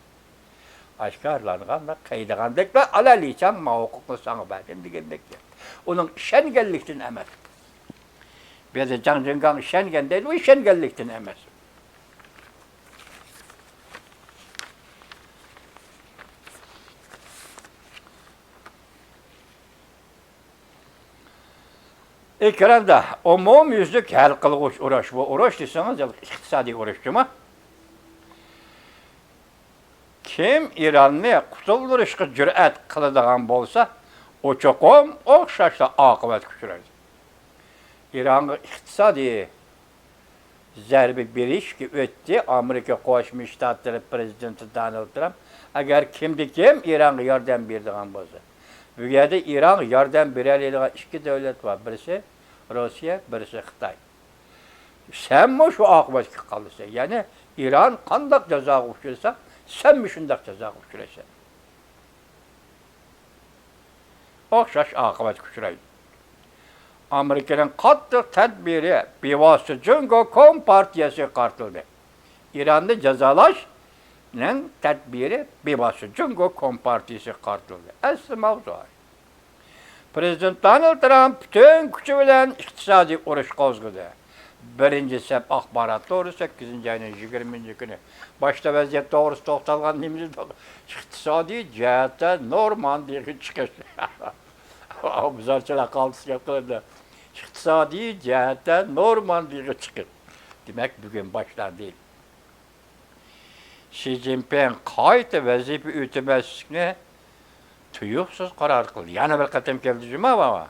ئاشكارىلانغاندا قەيدىغاندەك ۋە ئالا لىچاڭ ما ھوقۇقنى ساڭا بەردىم دېگەندەك گەپ. ئۇنىڭ ئىشەنگەنلىكتىن ئەمەس. بۇ يەردە جاڭ جىڭگاڭ ئىشەنگەن دەيدۇ، ئۇ ئىشەنگەنلىكتىن ئەمەس. ئېكراندا ئومۇميۈزلۈك ھەل قىلغۇچ ئۇرۇش. بۇ ئۇرۇش دېسىڭىز، ئىقتىسادىي ئۇرۇش جۇمۇ. كىم ئىراننى قۇتۇلدۇرۇشقا جۈرئەت قىلىدىغان بولسا، ئۇ چوقۇم ئوخشاشلا ئاقىۋەتكە ئۇچرايدۇ. ئىرانغا ئىقتىسادىي زەربە بېرىشكە ئۆتتى ئامېرىكا قوشما شتاتلىرى پرېزىدېنتى دونالد ترامپ. ئەگەر كىمدە كىم ئىرانغا ياردەم بېرىدىغان بولسا، بۇ يەردە ئىرانغا ياردەم بېرەلەيدىغان ئىككى دۆلەت بار، بىرسى روسىيە، بىرسى خىتاي. سەنمۇ شۇ ئاقىۋەتكە قالىسەن. يەنى ئىران قانداق جازاغا ئۇچرىسا، سەنمۇ شۇنداق جازاغا ئۇچرايسەن. ئوخشاش ئاقىۋەتكە ئۇچرايدۇ. ئامېرىكىنىڭ قاتتىق تەدبىرى بىۋاسىتە جۇڭگو كومپارتىيەسىگە قارىتىلدى. ئىراننى جازالاشنىڭ تەدبىرى بىۋاسىتە جۇڭگو كومپارتىيەسىگە قارىتىلدى. ئەسلى ماۋزۇ. پرېزىدېنت دونالد ترامپ پۈتۈن كۈچى بىلەن ئىقتىسادىي ئۇرۇش قوزغىدى. بىرىنچى سەپ ئاخبارات تورى سەككىزىنچى ئاينىڭ يىگىرمىنچى كۈنى باشتا ۋەزىيەت توغرىسىدا توختالغان نېمىدۇ؟ ئىقتىسادىي جەھەتتە نورماندىيغا چىقىش. ئوبزورچىلار قالتىس گەپ قىلىدۇ. ئىقتىسادىي جەھەتتە نورماندىيغا چىقىش. دېمەك، بۈگۈن باشلاندى. شى جىنپىڭ قايتا ۋەزىپە ئۆتىمەسلىكنى تۇيۇقسىز قارار قىلدى. يەنە بىر قېتىم كەلدى جۇما بابا.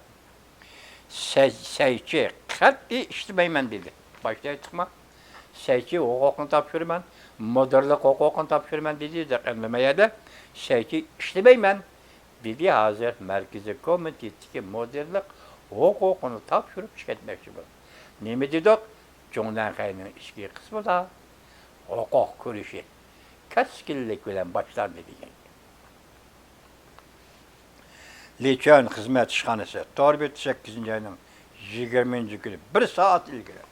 سەي-، سەيچى قەتئىي ئىشلىمەيمەن دېدى. باشتا ئېيتتۇقما؟ سەيچى ھوقۇقنى تاپشۇرىمەن، مۇدىرلىق ھوقۇقىنى تاپشۇرىمەن دېدى. ئەمدى ما يەردە سەيچى ئىشلىمەيمەن دېدى. ھازىر مەركىزىي كومىتېتتىكى مۇدىرلىق ھوقۇقىنى تاپشۇرۇپ چىقىۋەتمەكچى بولدى. نېمە دېدۇق؟ جۇڭنەنخەينىڭ ئىچكى قىسمىدا ھوقۇق كۈرىشى كەسكىنلىك بىلەن باشلاندى دېگەن. لىچۈەن خىزمەت ئىشخانىسى تور بېتى سەككىزىنچى ئاينىڭ يىگىرمىنچى كۈنى بىر سائەت ئىلگىرى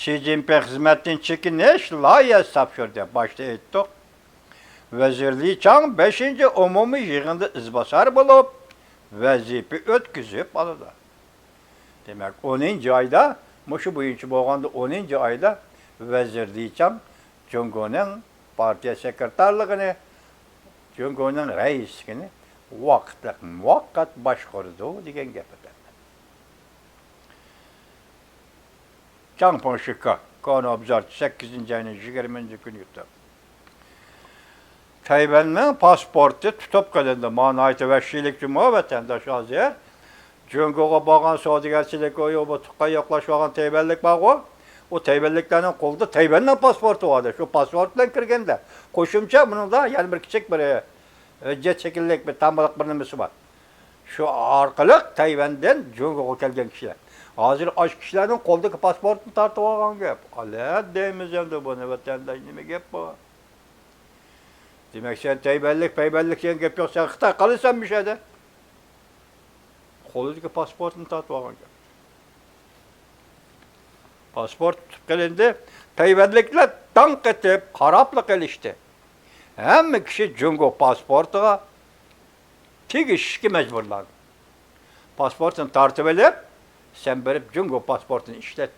شى جىنپىڭ خىزمەتتىن چېكىنىش لايىھەسى تاپشۇردى. باشتا ئېيتتۇق، ۋەزىر لى چاڭ بەشىنچى ئومۇمىي يىغىندا ئىزباسار بولۇپ، ۋەزىپە ئۆتكۈزۈپ ئالىدۇ. دېمەك، ئونىنچى ئايدا، مۇشۇ بويىچە بولغاندا ئونىنچى ئايدا ۋەزىر لى چاڭ جۇڭگونىڭ پارتىيە سېكرېتارلىقىنى، جۇڭگونىڭ رەئىسلىكىنى ۋاقىتلىق مۇۋەققەت باشقۇرىدۇ دېگەن گەپ ئىدى. جاڭ پېڭشىكا، كونا ئوبزورچى، سەككىزىنچى ئاينىڭ يىگىرمىنچى كۈنى يۇتۇپ. تەيۋەننىڭ پاسپورتى تۇتۇپ قېلىندى. ما ناھايىتى ۋەھشىيلىك جۇمۇ، ۋەتەنداش ھازىر. جۇڭگوغا بارغان سودىگەرچىلىك ئۇيۇمى تۇغقان يوقلاشقان تەيۋەنلىك بارغۇ. ئۇ تەيۋەنلىكلەرنىڭ قولىدا تەيۋەننىڭ پاسپورتى بار. شۇ پاسپورت بىلەن كىرگەندە. قوشۇمچە بۇنىڭدا يەنە بىر كىچىك بىر، ئە، ھۆججەت شەكىللىك بىر تامبىلىق بىر نېمىسى بار. شۇ ئارقىلىق تەيۋەندىن جۇڭگوغا كەلگەن كىشىلەر. ھازىر ئاشۇ كىشىلەرنىڭ قولىدىكى پاسپورتنى تارتىۋالغان گەپ. ئالە دەيمىز ئەمدى بۇنى، ۋەتەنداش، نېمە گەپ بۇ؟ دېمەك، سەن تەيۋەنلىك، پەيۋەنلىك دېگەن گەپ يوق، سەن خىتاي قالىسەن مۇشۇ يەردە. قولىدىكى پاسپورتنى تارتىۋالغان گەپ. پاسپورت تۇتۇپ قېلىندى. تەيۋەنلىكلەر داڭ قېتىپ قاراپلا قېلىشتى. ھەممە كىشى جۇڭگو پاسپورتىغا تېگىشىشكە مەجبۇرلاندى. پاسپورتىنى تارتىۋېلىپ، سەن بېرىپ جۇڭگو پاسپورتىنى ئىشلەت.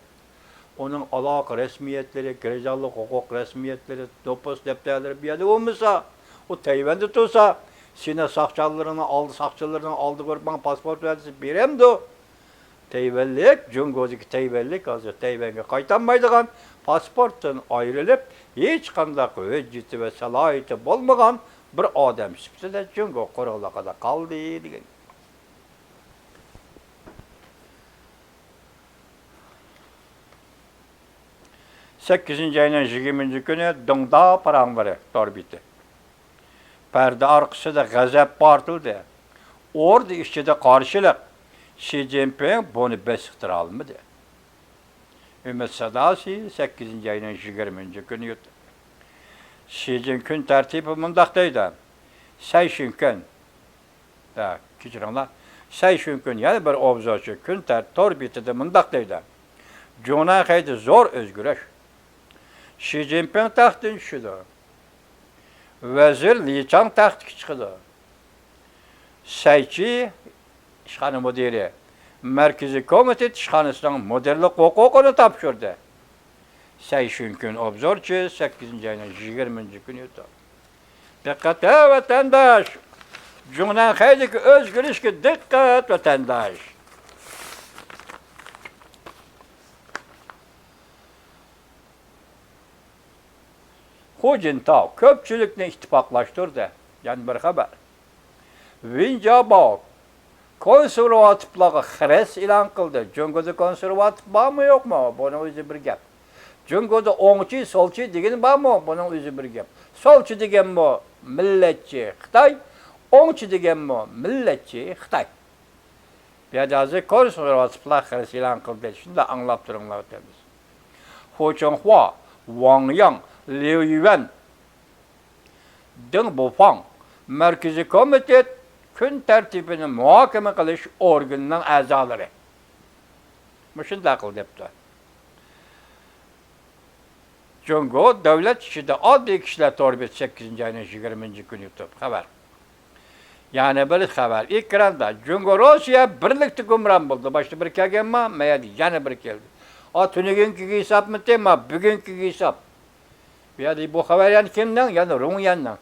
ئۇنىڭ ئالاقە رەسمىيەتلىرى، گىرىجانلىق ھوقۇق رەسمىيەتلىرى، نوپۇس دەپتەرلىرى بۇ يەردە بولمىسا، ئۇ تەيۋەندە تۇرسا، سېنى ساقچىلىرىنىڭ ئالدى، ساقچىلىرىنىڭ ئالدىغا بېرىپ، ماڭا پاسپورت بەر دېسە، بېرەمدۇ؟ تەيۋەنلىك، جۇڭگودىكى تەيۋەنلىك ھازىر تەيۋەنگە قايتالمايدىغان، پاسپورتتىن ئايرىلىپ، ھېچقانداق ھۆججىتى ۋە سالاھىيىتى بولمىغان بىر ئادەم سۈپىتىدە جۇڭگو قوراللىقىدا قالدى دېگەن. سەككىزىنچى ئاينىڭ يىگىرمىنچى كۈنى دىڭدا پاراڭلىرى تور بېتى. پەردە ئارقىسىدا غەزەپ پارتلىدى. ئوردا ئىچىدە قارشىلىق. شى جىنپىڭ بۇنى بېسىقتۇرالمىدى. ئۈمىد ساداسى، سەككىزىنچى ئاينىڭ يىگىرمىنچى كۈنى يۇتتى. شى جىن كۈن تەرتىپى مۇنداق دەيدۇ. سەيشۈن كۈن. ھە، كەچۈرۈڭلار. سەيشۈن كۈن يەنە بىر ئوبزورچى كۈن تەر-، تور بېتىدە مۇنداق دەيدۇ. جۇڭنەنخەيدە زور ئۆزگىرىش. شى جىنپىڭ تەختتىن چۈشىدۇ. ۋەزىر لى چاڭ تەختكە چىقىدۇ. سەي چى ئىشخانا مۇدىرى مەركىزىي كومىتېت ئىشخانىسىنىڭ مۇدىرلىق ھوقۇقىنى تاپشۇردى. سەي شۈنكۈن ئوبزورچى، سەككىزىنچى ئاينىڭ يىگىرمىنچى كۈنى يۇتۇپ. دىققەت ھە ۋەتەنداش! جۇڭنەنخەيدىكى ئۆزگىرىشكە دىققەت ۋەتەنداش! خۇ جىنتاۋ كۆپچىلىكنى ئىتتىپاقلاشتۇردى. يەنە بىر خەۋەر. ۋېن جياباۋ كونسېرۋاتىپلارغا خىرىس ئېلان قىلدى. جۇڭگودا كونسېرۋاتىپ بارمۇ يوقمۇ؟ بۇنىڭ ئۆزى بىر گەپ. جۇڭگودا ئوڭچى، سولچى دېگىنى بارمۇ؟ بۇنىڭ ئۆزى بىر گەپ. سولچى دېگەنمۇ مىللەتچى خىتاي، ئوڭچى دېگەنمۇ مىللەتچى خىتاي. بۇ يەردە ھازىر كونسېرۋاتىپلار خىرىس ئېلان قىلدى. شۇنداق ئاڭلاپ تۇرۇڭلار، ۋەتەنداش. خۇ چىڭخۇا، ۋاڭ ياڭ، ليۇ يۈەن، دېڭ بۇفاڭ، مەركىزىي كومىتېت كۈن تەرتىپىنى مۇھاكىمە قىلىش ئورگىنىنىڭ ئەزالىرى مۇشۇنداق قىل دەپتۇ. جۇڭگو دۆلەت ئىچىدە ئاددىي كىشىلەر تور بېتى سەككىزىنچى ئاينىڭ يىگىرمىنچى كۈنى يۇتۇپ خەۋەر. يەنە بىر خەۋەر ئېكراندا. جۇڭگو، روسىيە بىرلىكتە گۇمران بولدى. باشتا بىر كەلگەنما، مەيەردە يەنە بىر كەلدى. ئا، تۈنۈگۈنكىگە ھېسابمىتى، ما، بۈگۈنكىگە ھېساب. بۇ يەردە بۇ خەۋەر يەنە كىمنىڭ؟ يەنە رۇڭيەننىڭ.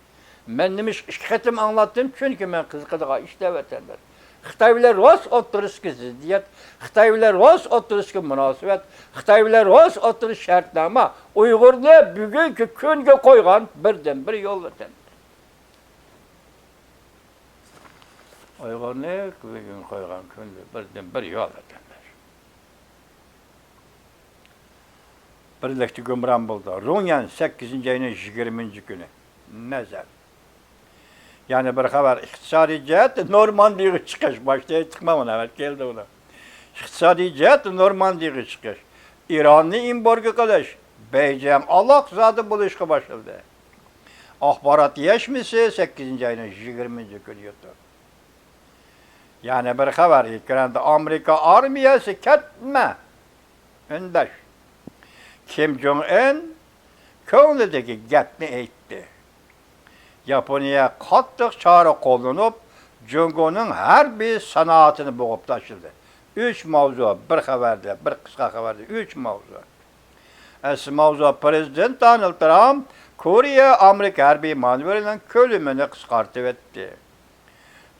مەن نېمىشقا ئىككى قېتىم ئاڭلاتتىم؟ چۈنكى مەن قىزىقىدىغان ئىشلار، ۋەتەنداش. خىتاي بىلەن رۇس ئوتتۇرىسىدىكى زىددىيەت، خىتاي بىلەن رۇس ئوتتۇرىسىدىكى مۇناسىۋەت، خىتاي بىلەن رۇس ئوتتۇرىسىدىكى شەرتنامە ئۇيغۇرنى بۈگۈنكى كۈنگە قويغان بىردىنبىر يول، ۋەتەنداش. ئۇيغۇرنى بۈگۈن قويغان كۈندە بىردىنبىر يول، ۋەتەنداش. بىرلىكتە گۇمران بولدى. رۇڭيەن، سەككىزىنچى ئاينىڭ يىگىرمىنچى كۈنى. نەزەر. يەنە بىر خەۋەر، ئىقتىسادىي جەھەتتە نورماندىغا چىقىش. باشتا ئېيتتۇقما، مانا ئەمەل كەلدى ئۇنى. ئىقتىسادىي جەھەتتە نورماندىغا چىقىش. ئىراننى ئېمبارگو قىلىش. بېيجىڭ ئالاقزادە بولۇشقا باشلىدى. ئاخبارات يەشمىسى، سەككىزىنچى ئاينىڭ يىگىرمىنچى كۈنى يۇتۇپ. يەنە بىر خەۋەر ئېكراندا، ئامېرىكا ئارمىيەسى كەتمە ئۈندەش. كىم جوڭ ئىن كۆڭلىدىكى گەپنى ئېيتتى. ياپونىيە قاتتىق چارە قوللىنىپ، جۇڭگونىڭ ھەربىي سانائىتىنى بوغۇپ تاشلىدى. ئۈچ ماۋزۇ بىر خەۋەردە، بىر قىسقا خەۋەردە ئۈچ ماۋزۇ. ئەسلى ماۋزۇ، پىرېزىدېنت دونالد ترامپ كورېيە ئامېرىكا ھەربىي مانېۋىرىنىڭ كۆلىمىنى قىسقارتىۋەتتى.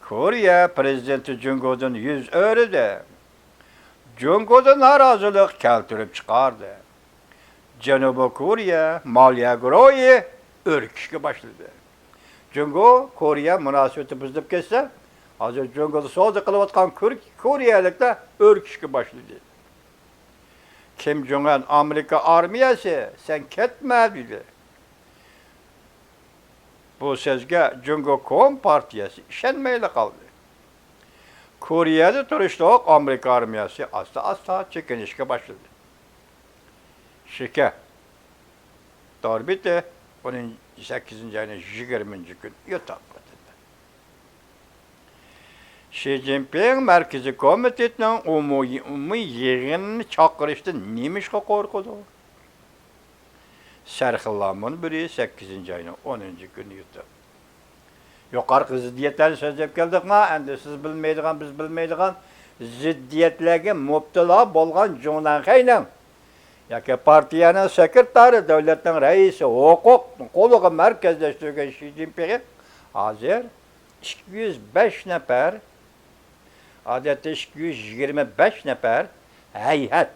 كورېيە پىرېزىدېنتى جۇڭگودىن يۈز ئۆرۈدى. جۇڭگودا نارازىلىق كەلتۈرۈپ چىقاردى. جەنۇبىي كورېيە مالىيە گۇرۇھى ئۈركۈشكە باشلىدى. جۇڭگو كورېيە مۇناسىۋىتى بۇزۇلۇپ كەتسە، ھازىر جۇڭگودا سودا قىلىۋاتقان كور-، كورېيەلىكلەر ئۈركۈشكە باشلىدى. كىم جوڭ ئىن، ئامېرىكا ئارمىيەسى، سەن كەتمە، دېدى. بۇ سۆزگە جۇڭگو كومپارتىيەسى ئىشەنمەيلا قالدى. كورېيەدە تۇرۇشلۇق ئامېرىكا ئارمىيەسى ئاستا-ئاستا چېكىنىشكە باشلىدى. شىكە، دوربىتى ئونىنچى، سەككىزىنچى ئاينىڭ يىگىرمىنچى كۈنى يوتاپ قويدى. شى جىنپىڭ مەركىزىي كومىتېتنىڭ ئومۇمىي، ئومۇمىي يىغىنىنى چاقىرىشتىن نېمىشقا قورقىدۇ؟ سەرخىللار مۇنبىرى، سەككىزىنچى ئاينىڭ ئونىنچى كۈنى يۇتۇپ. يۇقىرىقى زىددىيەتلەرنى سۆزلەپ كەلدۇقما، ئەمدى سىز بىلمەيدىغان، بىز بىلمەيدىغان زىددىيەتلەرگە مۇپتىلا بولغان جۇڭنەنخەينىڭ ياكى پارتىيەنىڭ سېكرېتارى، دۆلەتنىڭ رەئىسى ھوقۇقنى قولىغا مەركەزلەشتۈرگەن شى جىنپىڭ ھازىر ئىككى يۈز بەش نەپەر، ئادەتتە ئىككى يۈز يىگىرمە بەش نەپەر ھەيئەت،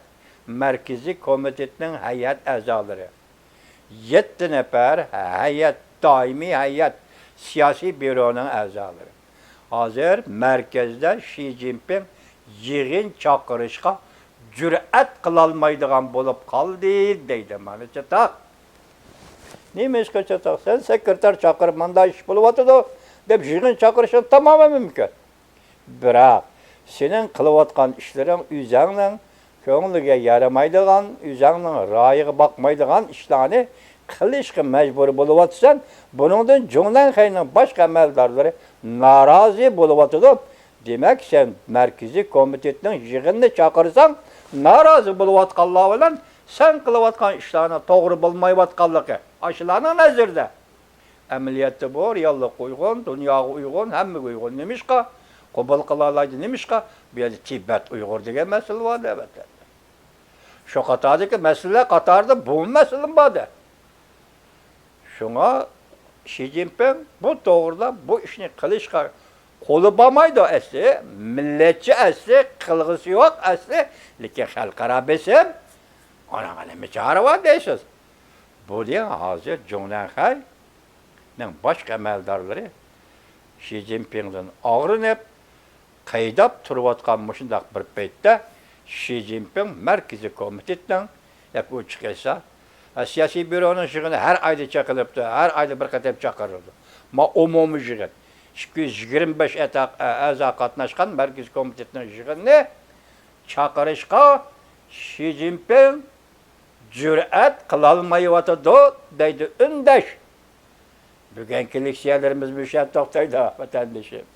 مەركىزىي كومىتېتنىڭ ھەيئەت ئەزالىرى، يەتتە نەپەر ھەيئەت، دائىمىي ھەيئەت، سىياسىي بيۇرونىڭ ئەزالىرى. ھازىر مەركەزدە شى جىنپىڭ يىغىن چاقىرىشقا جۈرئەت قىلالمايدىغان بولۇپ قالدى، دەيدۇ مانا چاتاق. نېمە ئىشقا چاتاق؟ سەن سېكرېتار چاقىرىپ، مانداق ئىش بولۇۋاتىدۇ، دەپ يىغىن چاقىرىشىڭ تامامەن مۇمكىن. بىراق، سېنىڭ قىلىۋاتقان ئىشلىرىڭ ئۆزەڭنىڭ كۆڭلىگە يارىمايدىغان، ئۆزەڭنىڭ رايىغا باقمايدىغان ئىشلارنى قىلىشقا مەجبۇر بولۇۋاتىسەن. بۇنىڭدىن جۇڭنەنخەينىڭ باشقا ئەمەلدارلىرى نارازى بولۇۋاتىدۇ. دېمەك، سەن مەركىزىي كومىتېتنىڭ يىغىنىنى چاقىرساڭ، نارازى بولۇۋاتقانلار بىلەن سەن قىلىۋاتقان ئىشلارنىڭ توغرا بولمايۋاتقانلىقى ئاشۇلارنىڭ نەزىرىدە. ئەمەلىيەتتە بۇ رېئاللىققا ئۇيغۇن، دۇنياغا ئۇيغۇن، ھەممىگە ئۇيغۇن. نېمىشقا؟ قوبۇل قىلالايدۇ. نېمىشقا؟ بۇ يەردە تىبەت ئۇيغۇر دېگەن مەسىلە بار دەۋاتىدۇ. شۇ قاتاردىكى مەسىلىلەر قاتارىدا بۇ مەسىلىمۇ بار دە. شۇڭا شى جىنپىڭ بۇ توغرىدا بۇ ئىشنى قىلىشقا قولى بارمايدۇ ئەسلى، مىللەتچى ئەسلى، قىلغۇسى يوق ئەسلى، لېكىن خەلقئارا بېسىم، ئاناڭغا نېمە چارە بار دەيسىز. بۇ دېگەن ھازىر جۇڭنەنخەينىڭ باشقا ئەمەلدارلىرى شى جىنپىڭدىن ئاغرىنىپ، قىيناپ تۇرۇۋاتقان مۇشۇنداق بىر پەيتتە شى جىنپىڭ مەركىزىي كومىتېتنىڭ، دەپ ئۇ چىقىشسا، سىياسىي بيۇرونىڭ يىغىنى ھەر ئايدا چېقىلىپتۇ، ھەر ئايدا بىر قېتىم چاقىرىلىدۇ. ما ئومۇمىي يىغىن، ئىككى يۈز يىگىرمە بەش ئەتا-، ئەزا قاتناشقان مەركىزىي كومىتېتنىڭ يىغىنىنى چاقىرىشقا شى جىنپىڭ جۈرئەت قىلالمايۋاتىدۇ، دەيدۇ ئۈندەش. بۈگۈنكى لېكسىيەلىرىمىز مۇشۇ يەردە توختايدۇ، ۋەتەندىشىم.